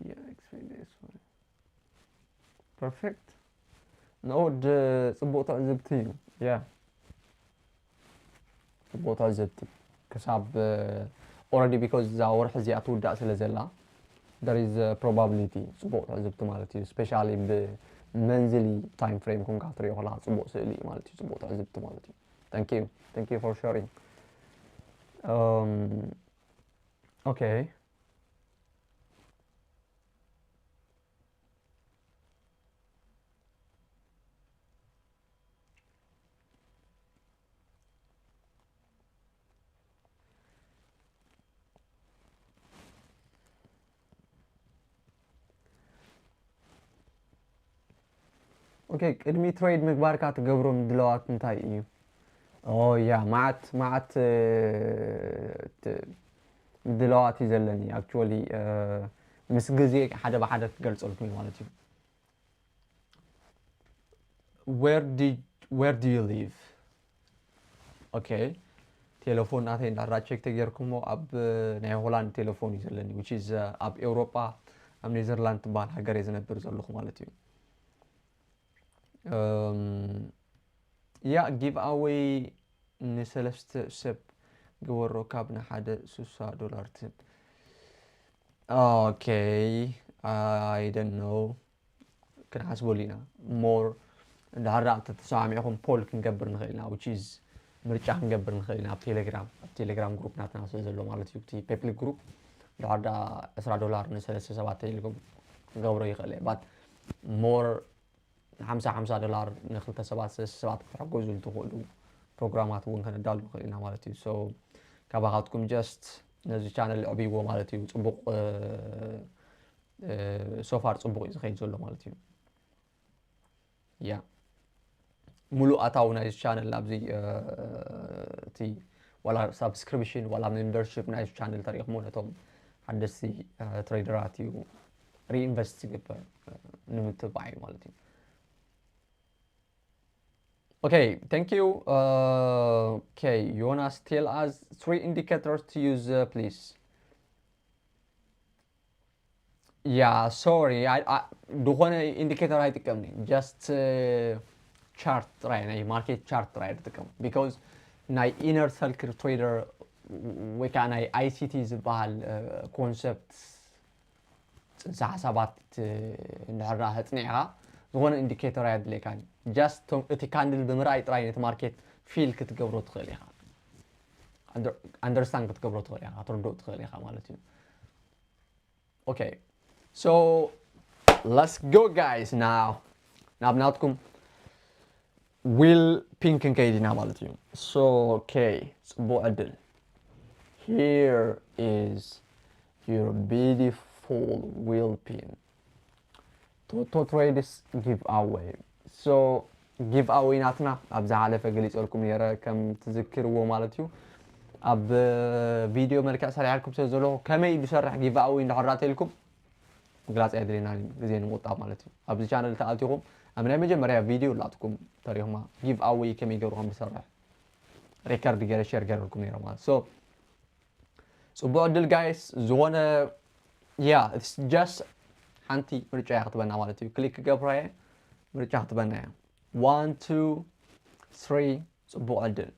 Yeah, expect this one. Perfect. ንኦድ ጽቡቕ ትዕዝብቲ እዩ። Yeah። ጽቡቕ ትዕዝብቲ። ክሳብ፣ እ፣ already because እዛ ወርሒ እዚኣ ትውዳእ ስለ ዘላ፣ there is a probability ጽቡቕ ትዕዝብቲ ማለት እዩ። Especially ብ monthly time frame ኮንካ ትሪኦ ከለኻ ጽቡቕ ስእሊ እዩ ማለት እዩ። ጽቡቕ ትዕዝብቲ ማለት እዩ። Thank you. Thank you for sharing. Um, okay. ኦኬ፣ ቅድሚ ትሬድ ምግባርካ ትገብሮ ምድላዋት እንታይ እዩ? ኦ ያ፣ መዓት፣ መዓት፣ እ፣ ት-፣ ምድላዋት እዩ ዘለኒ። Actually፣ እ፣ ምስ ግዜ ሓደ ብሓደ ክገልጸልኩም እዩ ማለት እዩ። Where did, where do you live? ኦኬ፣ ቴሌፎን ናተይ እንዳራ ቼክ ተጌርኩሞ ኣብ፣ እ፣ ናይ ሆላንድ ቴሌፎን እዩ ዘለኒ፣ which is፣ እ፣ ኣብ ኤውሮጳ፣ ኣብ ኔዘርላንድ ትበሃል ሃገር እየ ዝነብር ዘለኹ ማለት እዩ። ያ ጊቭ ኣወይ ንሰለስተ ሰብ ግበሮ ካብ ንሓደ ስሳ ዶላር ትህብ። ኦኬ፣ I don't know። ክንሓስበሉ ኢና። ሞር እንድሕር ደኣ ተተሰማሚዕኹም ፖል ክንገብር ንኽእል ኢና፣ which is ምርጫ ክንገብር ንኽእል ኢና ኣብ ቴሌግራም፣ ኣብ ቴሌግራም ግሩፕ ናትና ስለ ዘሎ ማለት እዩ። እቲ ፐብሊክ ግሩፕ እንድሕር ደኣ ዕስራ ዶላር ንሰለስተ ሰባት ተይልኩም ክገብሮ ይኽእል እየ። But ሞር ሓምሳ ሓምሳ ዶላር ንክልተ ሰባት ሰለስተ ሰባት ክትሕገዙ ትኽእሉ ፕሮግራማት እውን ከነዳሉ ንኽእል ኢና ማለት እዩ። So ካባኻትኩም just ነዚ ቻነል ዕብይዎ ማለት እዩ። ፅቡቕ so far ፅቡቕ እዩ ዝኸይድ ዘሎ ማለት እዩ። ያ ሙሉእ ኣታዊ ናይዚ ቻነል ኣብዚ እቲ ዋላ ሳብስክሪፕሽን ዋላ ሜምበርሽፕ ናይዚ ቻነል ተሪእኹሞ ነቶም ሓደስቲ ትሬደራት እዩ ሪኢንቨስት ዝግበር ንምትባዕ እዩ ማለት እዩ። Okay, thank you. Uh, okay, Jonas, tell us three indicators to use, uh, please. Yeah, sorry. I, I ዝኾነ ኢንዲኬተር ኣይጥቀምን። Just ቻርት ጥራይ፣ ናይ ማርኬት ቻርት ጥራይ ዝጥቀም። Because ናይ ኢነር ሰርክል ትሬደር ወይ ከዓ ናይ I C T ዝበሃል ኮንሰፕት ፅንሰ ሓሳባት እንድሕር ደኣ ኣፅኒዕኻ ዝኾነ ኢንዲኬተር ኣየድልየካን። Just እቲ ካንድል ብምርኣይ ጥራይ ነቲ ማርኬት ፊል ክትገብሮ ትኽእል ኢኻ፣ ኣንደርስታንድ ክትገብሮ ትኽእል ኢኻ፣ ክትርድኦ ትኽእል ኢኻ ማለት እዩ። Okay, so let's go guys now. ናብ ናትኩም ዊል ፒን ክንከይድ ኢና ማለት እዩ። So okay, ፅቡቕ ዕድል። Here is your beautiful wheel pin. ቶቶ ትሬድስ ጊቭ ኣዌይ። So ጊቭ ኣዌይ ናትና ኣብ ዝሓለፈ ገሊፀልኩም ነይረ ከም ትዝክርዎ ማለት እዩ። ኣብ ቪድዮ መልክዕ ሰሪሐልኩም ስለ ዘለኹ ከመይ ዝሰርሕ ጊቭ ኣዌይ እንዳሕራተ ኢልኩም ምግላፅ ኣየድልየናን እዩ፣ ግዜ ንምቁጣብ ማለት እዩ። ኣብዚ ቻነል ተኣቲኹም ኣብ ናይ መጀመርያ ቪድዮ ላትኩም ተሪኹማ ጊቭ ኣዌይ ከመይ ገይሩ ከም ዝሰርሕ ሪከርድ ገይረ ሼር ገይረልኩም ነይረ ማለት። So ፅቡቅ ዕድል ጋይስ። ዝኾነ yeah, it's just ሓንቲ ምርጫ እያ ክትበና ማለት እዩ። ክሊክ ክገብራ እየ፣ ምርጫ ክትበና እያ። One, two, three። ፅቡቅ ዕድል።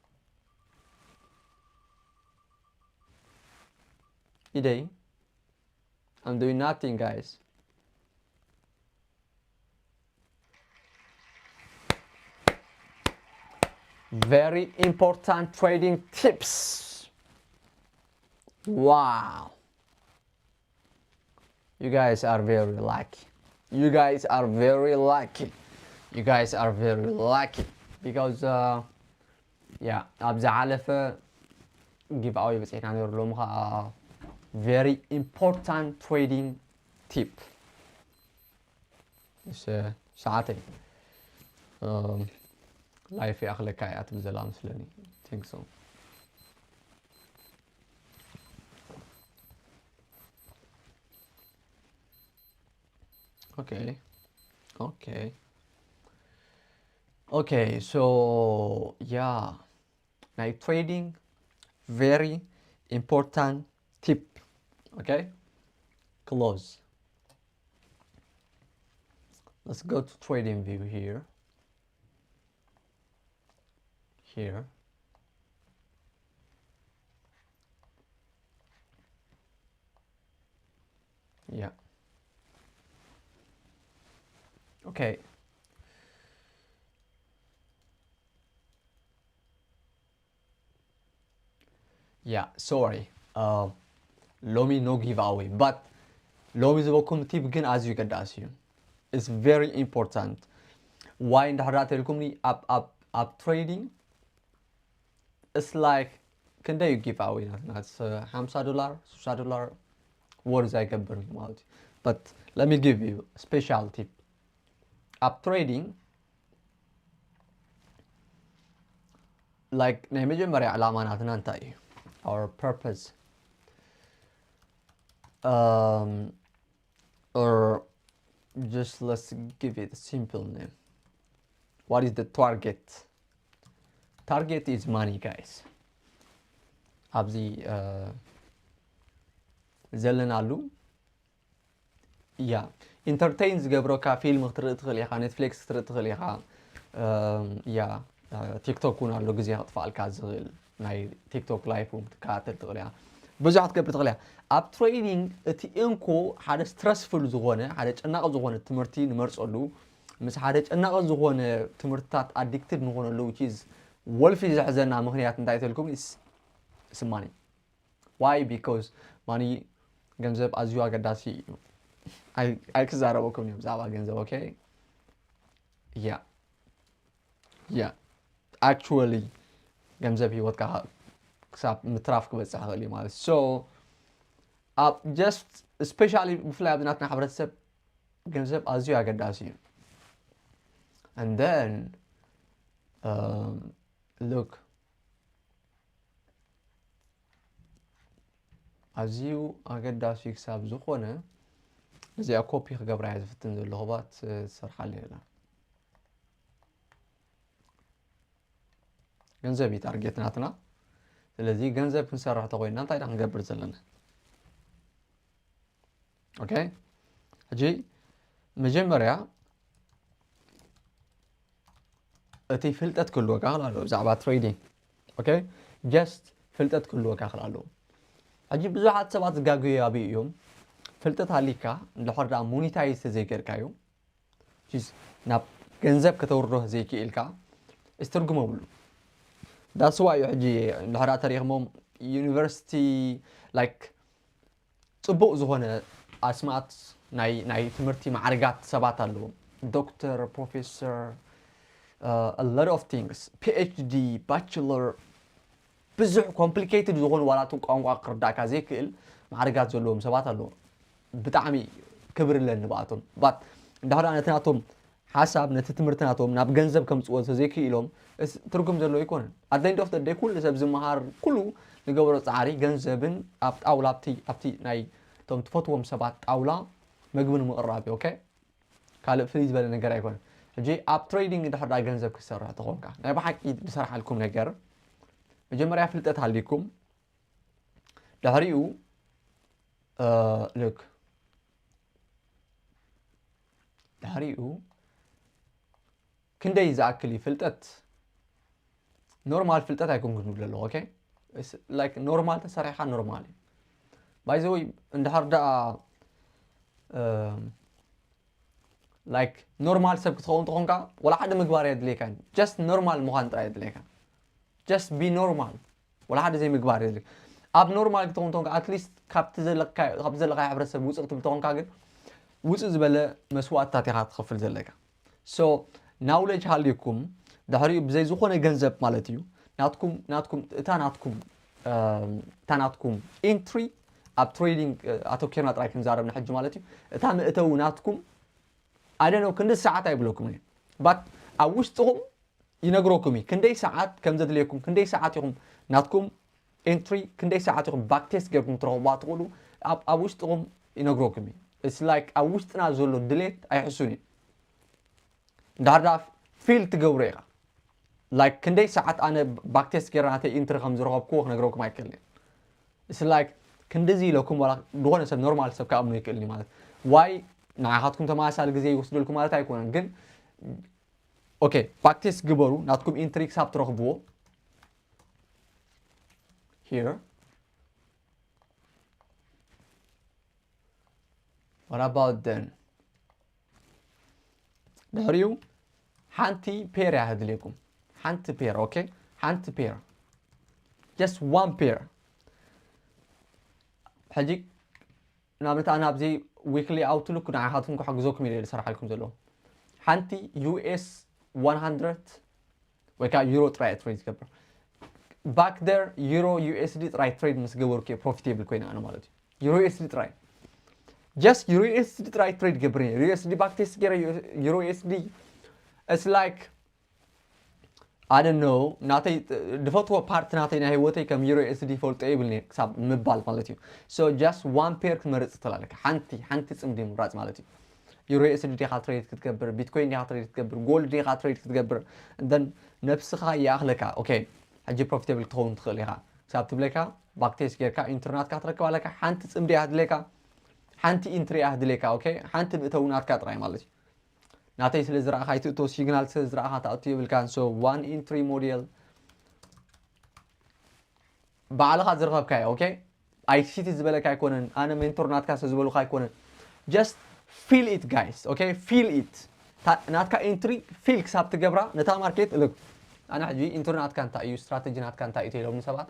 ኢደይ I'm doing nothing guys. Very important trading tips. Wow. You guys are very lucky. You guys are very lucky. You guys are very lucky because uh, yeah, ኣብ ዝሓለፈ ጊቭ ኣዌይ በፂሕና ነይሩ። ሎሚ ከዓ very important trading tip። እሺ፣ ሰዓተይ ላይፍ ይኣኽለካ እያ ትብል ዘላ መስለኒ። Think so. Okay. Okay. Okay, so yeah, ናይ trading very important tip. Okay, close. Let's go to trading view here. Here. Yeah. Okay. Yeah, sorry. Uh, ሎሚ no give away, but ሎሚ ዝበኩም ቲፕ ግን ኣዝዩ ገዳሲ እዩ። It's very important. Why እንድሕር ተልኩምኒ ኣብ ኣብ ኣብ trading it's like ክንደይ ጊቭ ኣዌይ ናትና ሓምሳ ዶላር ስሳ ዶላር ወርዝ ኣይገብርን ማለት እዩ። But let me give you special tip. ኣብ trading like ናይ መጀመርያ ዕላማ ናትና እንታይ እዩ? Our purpose, um, or just let's give it a simple name. What is the target? Target is money, guys. ኣብዚ ዘለናሉ ያ ኢንተርቴይን ዝገብረካ ፊልም ክትርኢ ትኽእል ኢኻ፣ ኔትፍሊክስ ክትርኢ ትኽእል ኢኻ። እም፣ ያ ቲክቶክ እውን ኣሎ ግዜ ከጥፋልካ ዝኽእል፣ ናይ ቲክቶክ ላይፍ እውን ክትከታተል ትኽእል ኢኻ። ብዙሕ ክትገብር ትኽእል ኢኻ። ኣብ ትሬዲንግ እቲ እንኮ ሓደ ስትረስፉል ዝኾነ፣ ሓደ ጨናቂ ዝኾነ ትምህርቲ ንመርፀሉ። ምስ ሓደ ጨናቂ ዝኾነ ትምህርትታት ኣዲክትድ ንኾነሉ፣ which is ወልፊ ዘሕዘና ምኽንያት እንታይ ተልኩም? Is money. Why? Because ማኒ፣ ገንዘብ ኣዝዩ ኣገዳሲ እዩ። ኣይ- ኣይክዛረበኩም እዮም ብዛዕባ ገንዘብ። ኦኬ፣ ያ ያ ኣክቹዋሊ ገንዘብ ህይወትካ ክሳብ ምትራፍ ክበፅሕ ይኽእል እዩ ማለት። So ኣብ just ስፔሻሊ ብፍላይ ኣብ ናትና ሕብረተሰብ ገንዘብ ኣዝዩ ኣገዳሲ እዩ። And then um, look፣ ኣዝዩ ኣገዳሲ ክሳብ ዝኾነ እዚኣ ኮፒ ክገብራ እየ ዝፍትን ዘለኹ ባት ትሰርሓለይ ኣላ። ገንዘብ እዩ ታርጌት ናትና። ስለዚ ገንዘብ ክንሰርሕ ተኮይና እንታይ ኢና ክንገብር ዘለና? ኦኬ፣ ሕጂ መጀመርያ እቲ ፍልጠት ክህልወካ ክእል ኣለዎ ብዛዕባ ትሬዲንግ። ኦኬ፣ ጀስት ፍልጠት ክህልወካ ክእል ኣለዎ። ሕጂ ብዙሓት ሰባት ዝጋግዩ ኣበይ እዮም? ፍልጠት ሃሊካ እንድሕር ደኣ ሞኒታይዝ ተዘይገርካዮ፣ which is ናብ ገንዘብ ከተውርዶ ዘይክኢልካ፣ እስ ትርጉም የብሉ። That's why እዩ ሕጂ እንድሕር ደኣ ተሪኽሞም ዩኒቨርሲቲ፣ ላይክ፣ ጽቡቕ ዝኾነ ኣስማት ናይ ናይ ትምህርቲ ማዕርጋት ሰባት ኣለዎም። ዶክተር፣ ፕሮፌሰር፣ a lot of things፣ ፒ ኤች ዲ፣ ባችለር፣ ብዙሕ ኮምፕሊኬትድ ዝኾኑ ዋላ እቲ ቋንቋ ክርዳእካ ዘይክእል ማዕርጋት ዘለዎም ሰባት ኣለዎም። ብጣዕሚ ክብሪ ኣለኒ ብኣቶም። ባት እንድሕር ነቲ ናቶም ሓሳብ፣ ነቲ ትምህርቲ ናቶም ናብ ገንዘብ ከምፅዎ ተዘይክኢሎም እስ ትርጉም ዘለዎ ኣይኮነን። At the end of the day ኩሉ ሰብ ዝመሃር ኩሉ ንገብሮ ፃዕሪ ገንዘብን ኣብ ጣውላ ኣብቲ ኣብቲ ናይ እቶም ትፈትዎም ሰባት ጣውላ መግቢ ንምቕራብ እዩ። ኦኬ፣ ካልእ ፍልይ ዝበለ ነገር ኣይኮነን። ሕጂ ኣብ ትሬዲንግ እንድሕር ደኣ ገንዘብ ክትሰርሕ ተኾንካ፣ ናይ ብሓቂ ዝሰርሓልኩም ነገር መጀመርያ ፍልጠት ሃሊኩም፣ ድሕሪኡ ልክ ድሕሪኡ ክንደይ ዝኣክል እዩ ፍልጠት? ኖርማል ፍልጠት ኣይኮንኩን ዝብል ኣለኹ። ኦኬ፣ ላይክ ኖርማል ተሰሪሕካ ኖርማል እዩ። ባይ ዘ ወይ እንድሕር ደኣ ላይክ ኖርማል ሰብ ክትኸውን ተኾንካ ወላ ሓደ ምግባር የድልየካ። ጀስት ኖርማል ምዃን ጥራይ የድልየካ። ጀስት ቢ ኖርማል፣ ወላ ሓደ ዘይምግባር የድልየካ። ኣብ ኖርማል ክትኸውን ተኾንካ ኣትሊስት ካብቲ ዘለካ ካብቲ ዘለካ ሕብረተሰብ ውፅእ ክትብል ተኾንካ ግን ውፅእ ዝበለ መስዋእትታት ኢኻ ትኸፍል ዘለካ። ሶ ናውለጅ ሃልዩኩም ድሕሪኡ ብዘይ ዝኾነ ገንዘብ ማለት እዩ ናትኩም ናትኩም እታ ናትኩም እታ ናትኩም ኢንትሪ ኣብ ትሬዲንግ ኣተኪርና ጥራይ ክንዛረብ ንሕጂ ማለት እዩ። እታ መእተዊ ናትኩም ኣደነው ክንዲ ሰዓት ኣይብለኩም እየ ባት ኣብ ውሽጥኹም ይነግረኩም እዩ ክንደይ ሰዓት ከም ዘድልየኩም ክንደይ ሰዓት ኢኹም ናትኩም ኢንትሪ ክንደይ ሰዓት ኢኹም ባክቴስት ገርኩም ትረኽቡዋ ትኽእሉ ኣብ ውሽጥኹም ይነግረኩም እዩ። ላይክ ኣብ ውሽጥና ዘሎ ድሌት ኣይሕሱን እዩ። እንድሕር ደኣ ፊል ትገብሮ ኢኻ ላይክ ክንደይ ሰዓት ኣነ ባክቴስት ገይረ ናተይ ኢንትሪ ከም ዝረኸብኩዎ ክነግረኩም ኣይክእልን እየ። እስ ላይክ ክንድዚ ኢለኩም ዋላ ዝኾነ ሰብ ኖርማል ሰብ ክኣምኖ ይክእልኒ ማለት ዋይ ንዓኻትኩም ተመሳሳሊ ግዜ ይወስደልኩም ማለት ኣይኮነን ግን ኦኬ ባክቴስት ግበሩ ናትኩም ኢንትሪ ክሳብ ትረኽብዎ here what about then ድሕሪኡ ሓንቲ ፔር እያ ከድልየኩም ሓንቲ ፔር ኦኬ ሓንቲ ፔር just one pair ሕጂ ንኣብነት ኣነ ኣብዚ ዊክሊ ኣውትሉክ ንዓኻትኩም ክሕግዘኩም ኢለ ዝሰርሓልኩም ዘለኹ ሓንቲ ዩኤስ one hundred ወይ ከዓ ዩሮ ጥራይ ትሬድ ዝገብር back there ዩሮ ዩኤስዲ ጥራይ ትሬድ ምስ ገበርኩ ፕሮፊቴብል ኮይነ ኣነ ማለት እዩ ዩሮ ዩኤስዲ ጥራይ just ዩሮ ዩኤስዲ ጥራይ ትሬድ ገብር ዩሮ ዩኤስዲ ባክቴስት ገይረ ዩሮ ዩኤስዲ it's like I don't know ናተይ ድፈትዎ ፓርት ናተይ ናይ ህይወተይ ከም ዩሮ ዩኤስዲ ፈልጦ ይብል ክሳብ ምባል ማለት እዩ so just one pair ክትመርፅ ትላለካ ሓንቲ ሓንቲ ፅምዲ ምምራፅ ማለት እዩ ዩሮ ዩኤስዲ ዲኻ ትሬድ ክትገብር ቢትኮይን ዲኻ ትሬድ ክትገብር ጎልድ ዲኻ ትሬድ ክትገብር then ነብስኻ ይኣኽለካ ኦኬ ሕጂ ፕሮፊቴብል ክትኸውን ትኽእል ኢኻ ክሳብ ትብለካ ባክቴስት ጌርካ ኢንትሪ ናትካ ትረክብ ኣለካ ሓንቲ ፅምዲ እያ ትድለካ ሓንቲ ኢንትሪ እያ ትድልየካ። ኦኬ፣ ሓንቲ ምእተው ናትካ ጥራይ ማለት እዩ። ናተይ ስለ ዝረኣኻ ኣይትእቶ፣ ሲግናል ስለ ዝረኣኻ ትኣቱ የብልካን። So one entry model ባዕልኻ ዝረኸብካዮ። ኦኬ፣ ኣይሲቲ ዝበለካ ኣይኮነን፣ ኣነ ሜንቶር ናትካ ስለ ዝበሉካ ኣይኮነን። Just feel it guys, okay? Feel it። ናትካ ኢንትሪ ፊል ክሳብ ትገብራ ነታ ማርኬት። ልክ ኣነ ሕጂ ኢንትሪ ናትካ እንታይ እዩ፣ ስትራተጂ ናትካ እንታይ እዩ ኢሎም ሰባት፣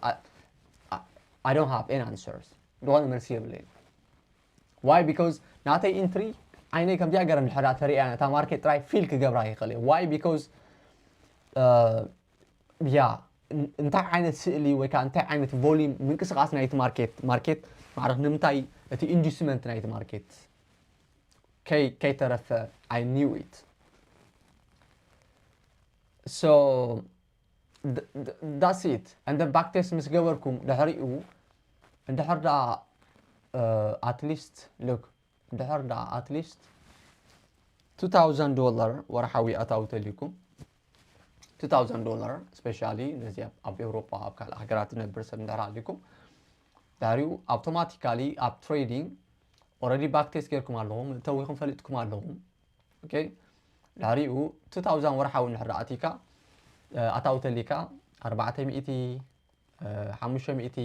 I don't have any answers። ዝኾነ መልሲ የብለይን። Why? Because ናተይ ኢንትሪ ዓይነይ ከምዚኣ ገረ እንድሕር ተሪእያ ነታ ማርኬት ጥራይ ፊል ክገብራ ይኽእል እየ። Why? Because ያ እንታይ ዓይነት ስእሊ ወይ ከዓ እንታይ ዓይነት volume ምንቅስቃስ ናይቲ ማርኬት፣ ማርኬት ማዕረፍ ንምንታይ እቲ ኢንዱስመንት ናይቲ ማርኬት ከይ ከይተረፈ I knew it። So that's it። And then backtest ምስ ገበርኩም ድሕሪኡ እንድሕር ደኣ at least look፣ እንድሕር ደኣ at least two thousand dollar ወርሓዊ ኣታዊ ተልዩኩም፣ two thousand dollar especially ነዚ ኣብ ኤውሮጳ ኣብ ካልእ ሃገራት ትነብር ሰብ እንድሕር ኣልዩኩም፣ ድሕሪኡ ኣውቶማቲካሊ ኣብ ትሬዲንግ already backtest ጌርኩም ኣለኹም፣ እተዊኹም ፈሊጥኩም ኣለኹም። ኦኬ፣ ድሕሪኡ two thousand ወርሓዊ እንድሕር ኣቲካ ኣታዊ ተሊካ ኣርባዕተ ሚእቲ ሓሙሽተ ሚእቲ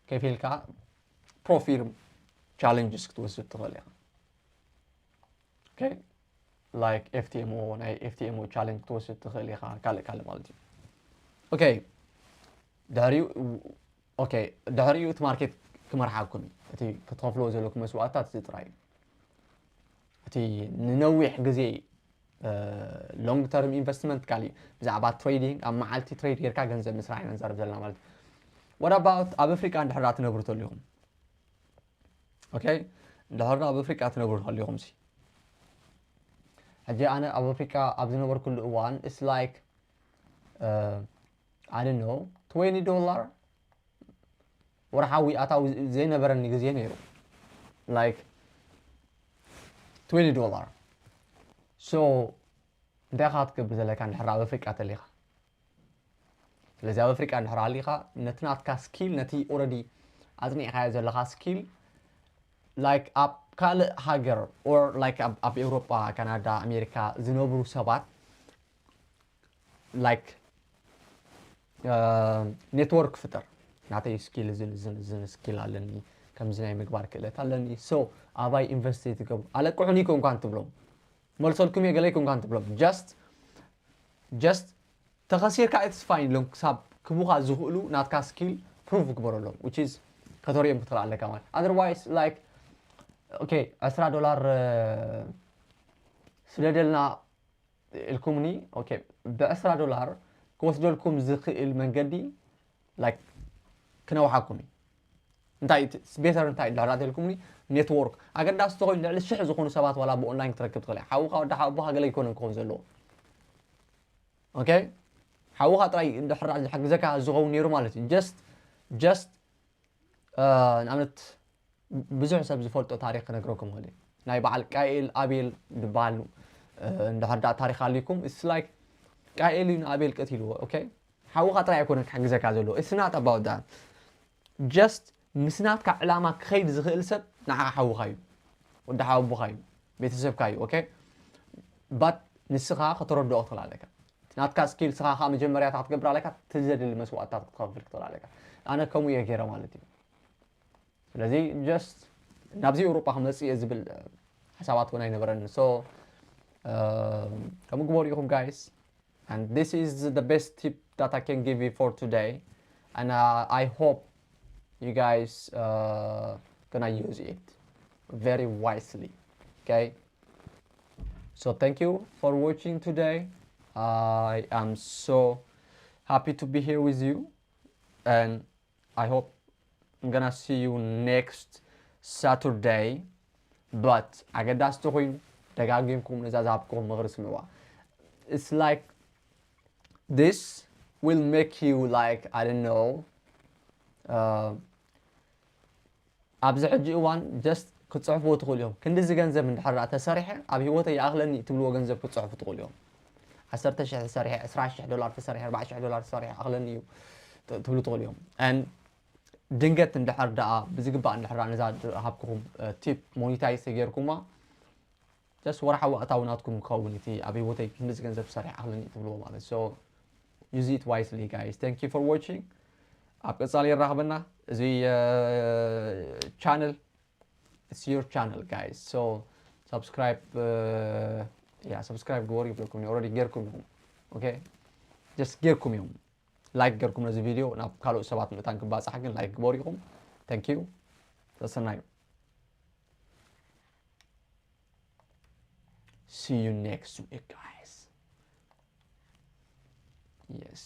ከፊልካ ፕሮፊርም ቻለንጅስ ክትወስድ ትኽእል ኢኻ። ኦኬ፣ like FTMO፣ ናይ FTMO ቻለንጅ ክትወስድ ትኽእል ኢኻ፣ ካልእ ካልእ ማለት እዩ። ኦኬ፣ ድሕሪኡ ኦኬ፣ ድሕሪኡ እቲ ማርኬት ክመርሓኩም እዩ። እቲ ክትኸፍልዎ ዘለኩም መስዋእትታት እዚ ጥራይ እዩ። እቲ ንነዊሕ ግዜ long term investment ካልእ እዩ። ብዛዕባ ትሬዲንግ ኣብ መዓልቲ ትሬድ ጌርካ ገንዘብ ምስራሕ ኢና ንዛረብ ዘለና ማለት እዩ። What about ኣብ ኣፍሪቃ እንድሕር ትነብሩ ተሊኹም? ኦኬ፣ እንድሕር ኣብ ኣፍሪቃ ትነብሩ ተሊኹም ሲ፣ ሕጂ ኣነ ኣብ ኣፍሪቃ ኣብ ዝነበርኩሉ እዋን it's like I don't know twenty dollar ወርሓዊ ኣታዊ ዘይነበረኒ ግዜ ነይሩ፣ like twenty dollar። So እንታይ ኢኻ ክትገብር ዘለካ እንድሕር ኣብ ኣፍሪቃ ተሊኻ? ስለዚ ኣብ ኣፍሪቃ እንድሕር ኣሊኻ ነቲ ናትካ ስኪል፣ ነቲ already ኣጽኒዕካዮ ዘለኻ ስኪል፣ like ኣብ ካልእ ሃገር or like ኣብ ኤውሮጳ፣ ካናዳ፣ ኣሜሪካ ዝነብሩ ሰባት like ኔትወርክ ፍጠር። ናተይ ስኪል እዝን እዝን እዝን ስኪል ኣለኒ፣ ከምዚ ናይ ምግባር ክእለት ኣለኒ፣ so ኣባይ ኢንቨስት ትገብሩ ኣለቅሑኒ ኮንኳን ትብሎም፣ መልሰልኩም እየ ገለ ኮንኳን ትብሎም። Just just ተኸሲርካ it's fine ኢሎም ክሳብ ክቡኻ ዝኽእሉ ናትካ ስኪል ፕሩቭ ግበረሎም፣ which is ከተርእዮም ክትኽእል ኣለካ ማለት። Otherwise like okay ዕስራ ዶላር ስደደልና ኢልኩምኒ፣ okay ብዕስራ ዶላር ክወስደልኩም ዝኽእል መንገዲ like ክነውሓኩም እዩ። እንታይ ቤተር እንታይ ድሕር ኣተልኩምኒ፣ ኔትወርክ ኣገዳሲ ተኮይኑ ልዕሊ ሽሕ ዝኾኑ ሰባት ዋላ ብኦንላይን ክትረክብ ትኽእል እያ። ሓውኻ ወዲ ሓቦኻ ገለ ይኮነን ክኾን ዘለዎ። ኦኬ፣ ሓውኻ ጥራይ እንድሕር ዝሕግዘካ ዝኸውን ነይሩ ማለት እዩ። Just just ንኣብነት ብዙሕ ሰብ ዝፈልጦ ታሪክ ክነግረኩም ኽእል። ናይ በዓል ቃኤል ኣቤል ዝበሃል እንድሕር ዳ ታሪክ ኣሊኩም፣ it's like ቃኤል እዩ ንኣቤል ቀቲልዎ። ኦኬ፣ ሓውኻ ጥራይ ኣይኮነ ክሕግዘካ ዘለዎ። It's not about that። Just ምስ ናትካ ዕላማ ክኸይድ ዝኽእል ሰብ ንዓኻ ሓውኻ እዩ፣ ወዲ ሓወቦኻ እዩ፣ ቤተሰብካ እዩ። ኦኬ፣ but ንስኻ ከተረድኦ ክትኽእል ኣለካ። ናትካ ስኪል ስኻ ከዓ መጀመርያታ ክትገብር ኣለካ፣ እቲ ዘድሊ መስዋእትታት ክትኸፍል ክትኽእል ኣለካ። ኣነ ከምኡ እየ ገይረ ማለት እዩ። ስለዚ just ናብዚ ኤውሮጳ ክመጽእ እየ ዝብል ሓሳባት እውን ኣይነበረን። So ከምኡ ግበሩ ኢኹም guys። And this is the best tip that I can give you for today. And uh, I hope you guys uh, gonna use it very wisely. Okay. So thank you for watching today. I am so happy to be here with you, and I hope I'm gonna see you next Saturday. But ኣገዳሲ ተኮይኑ ደጋጊምኩም ነዛ ዝሃብኩም ምኽሪ ስምዕዋ። It's like this will make you like I don't know uh, ኣብዚ ሕጂ እዋን just ክትፅሕፍዎ ትኽእሉ እዮም። ክንዲዚ ገንዘብ እንድሕር ደኣ ተሰሪሐ ኣብ ህይወተይ ይኣኽለኒ ትብልዎ ገንዘብ ክትፅሕፉ ትኽእሉ እዮም። ዓሰርተ ሽሕ ተሰሪሐ፣ ዕስራ ሽሕ ዶላር ተሰሪሐ፣ ኣርባዕተ ሽሕ ዶላር ተሰሪሐ ይኣኽለኒ እዩ ት- ትብሉ ትኽእሉ እዮም። And ድንገት እንድሕር ደኣ ብዝግባእ እንድሕር ደኣ ነዛ ሃብኩኹም ቲፕ ሞኒታይዝ ተጌርኩማ just ወርሓዊ ኣታዊ ናትኩም ክኸውን እቲ ኣብ ህይወተይ ክንድዚ ገንዘብ ሰሪሕ ኣኽለኒ ትብልዎ ማለት so use it wisely guys thank you for watching ኣብ ቀጻሊ የራኽበና እዚ channel it's your channel guys so subscribe yeah subscribe ግበሩ ይብለኩም already ጌርኩም ኢኹም okay just ጌርኩም እዮም like ጌርኩም ነዚ ቪድዮ ናብ ካልኦት ሰባት ምእታን ክባጻሕ ግን like ግበሩ ኢኹም thank you ሰሰናዩ see you next week guys yes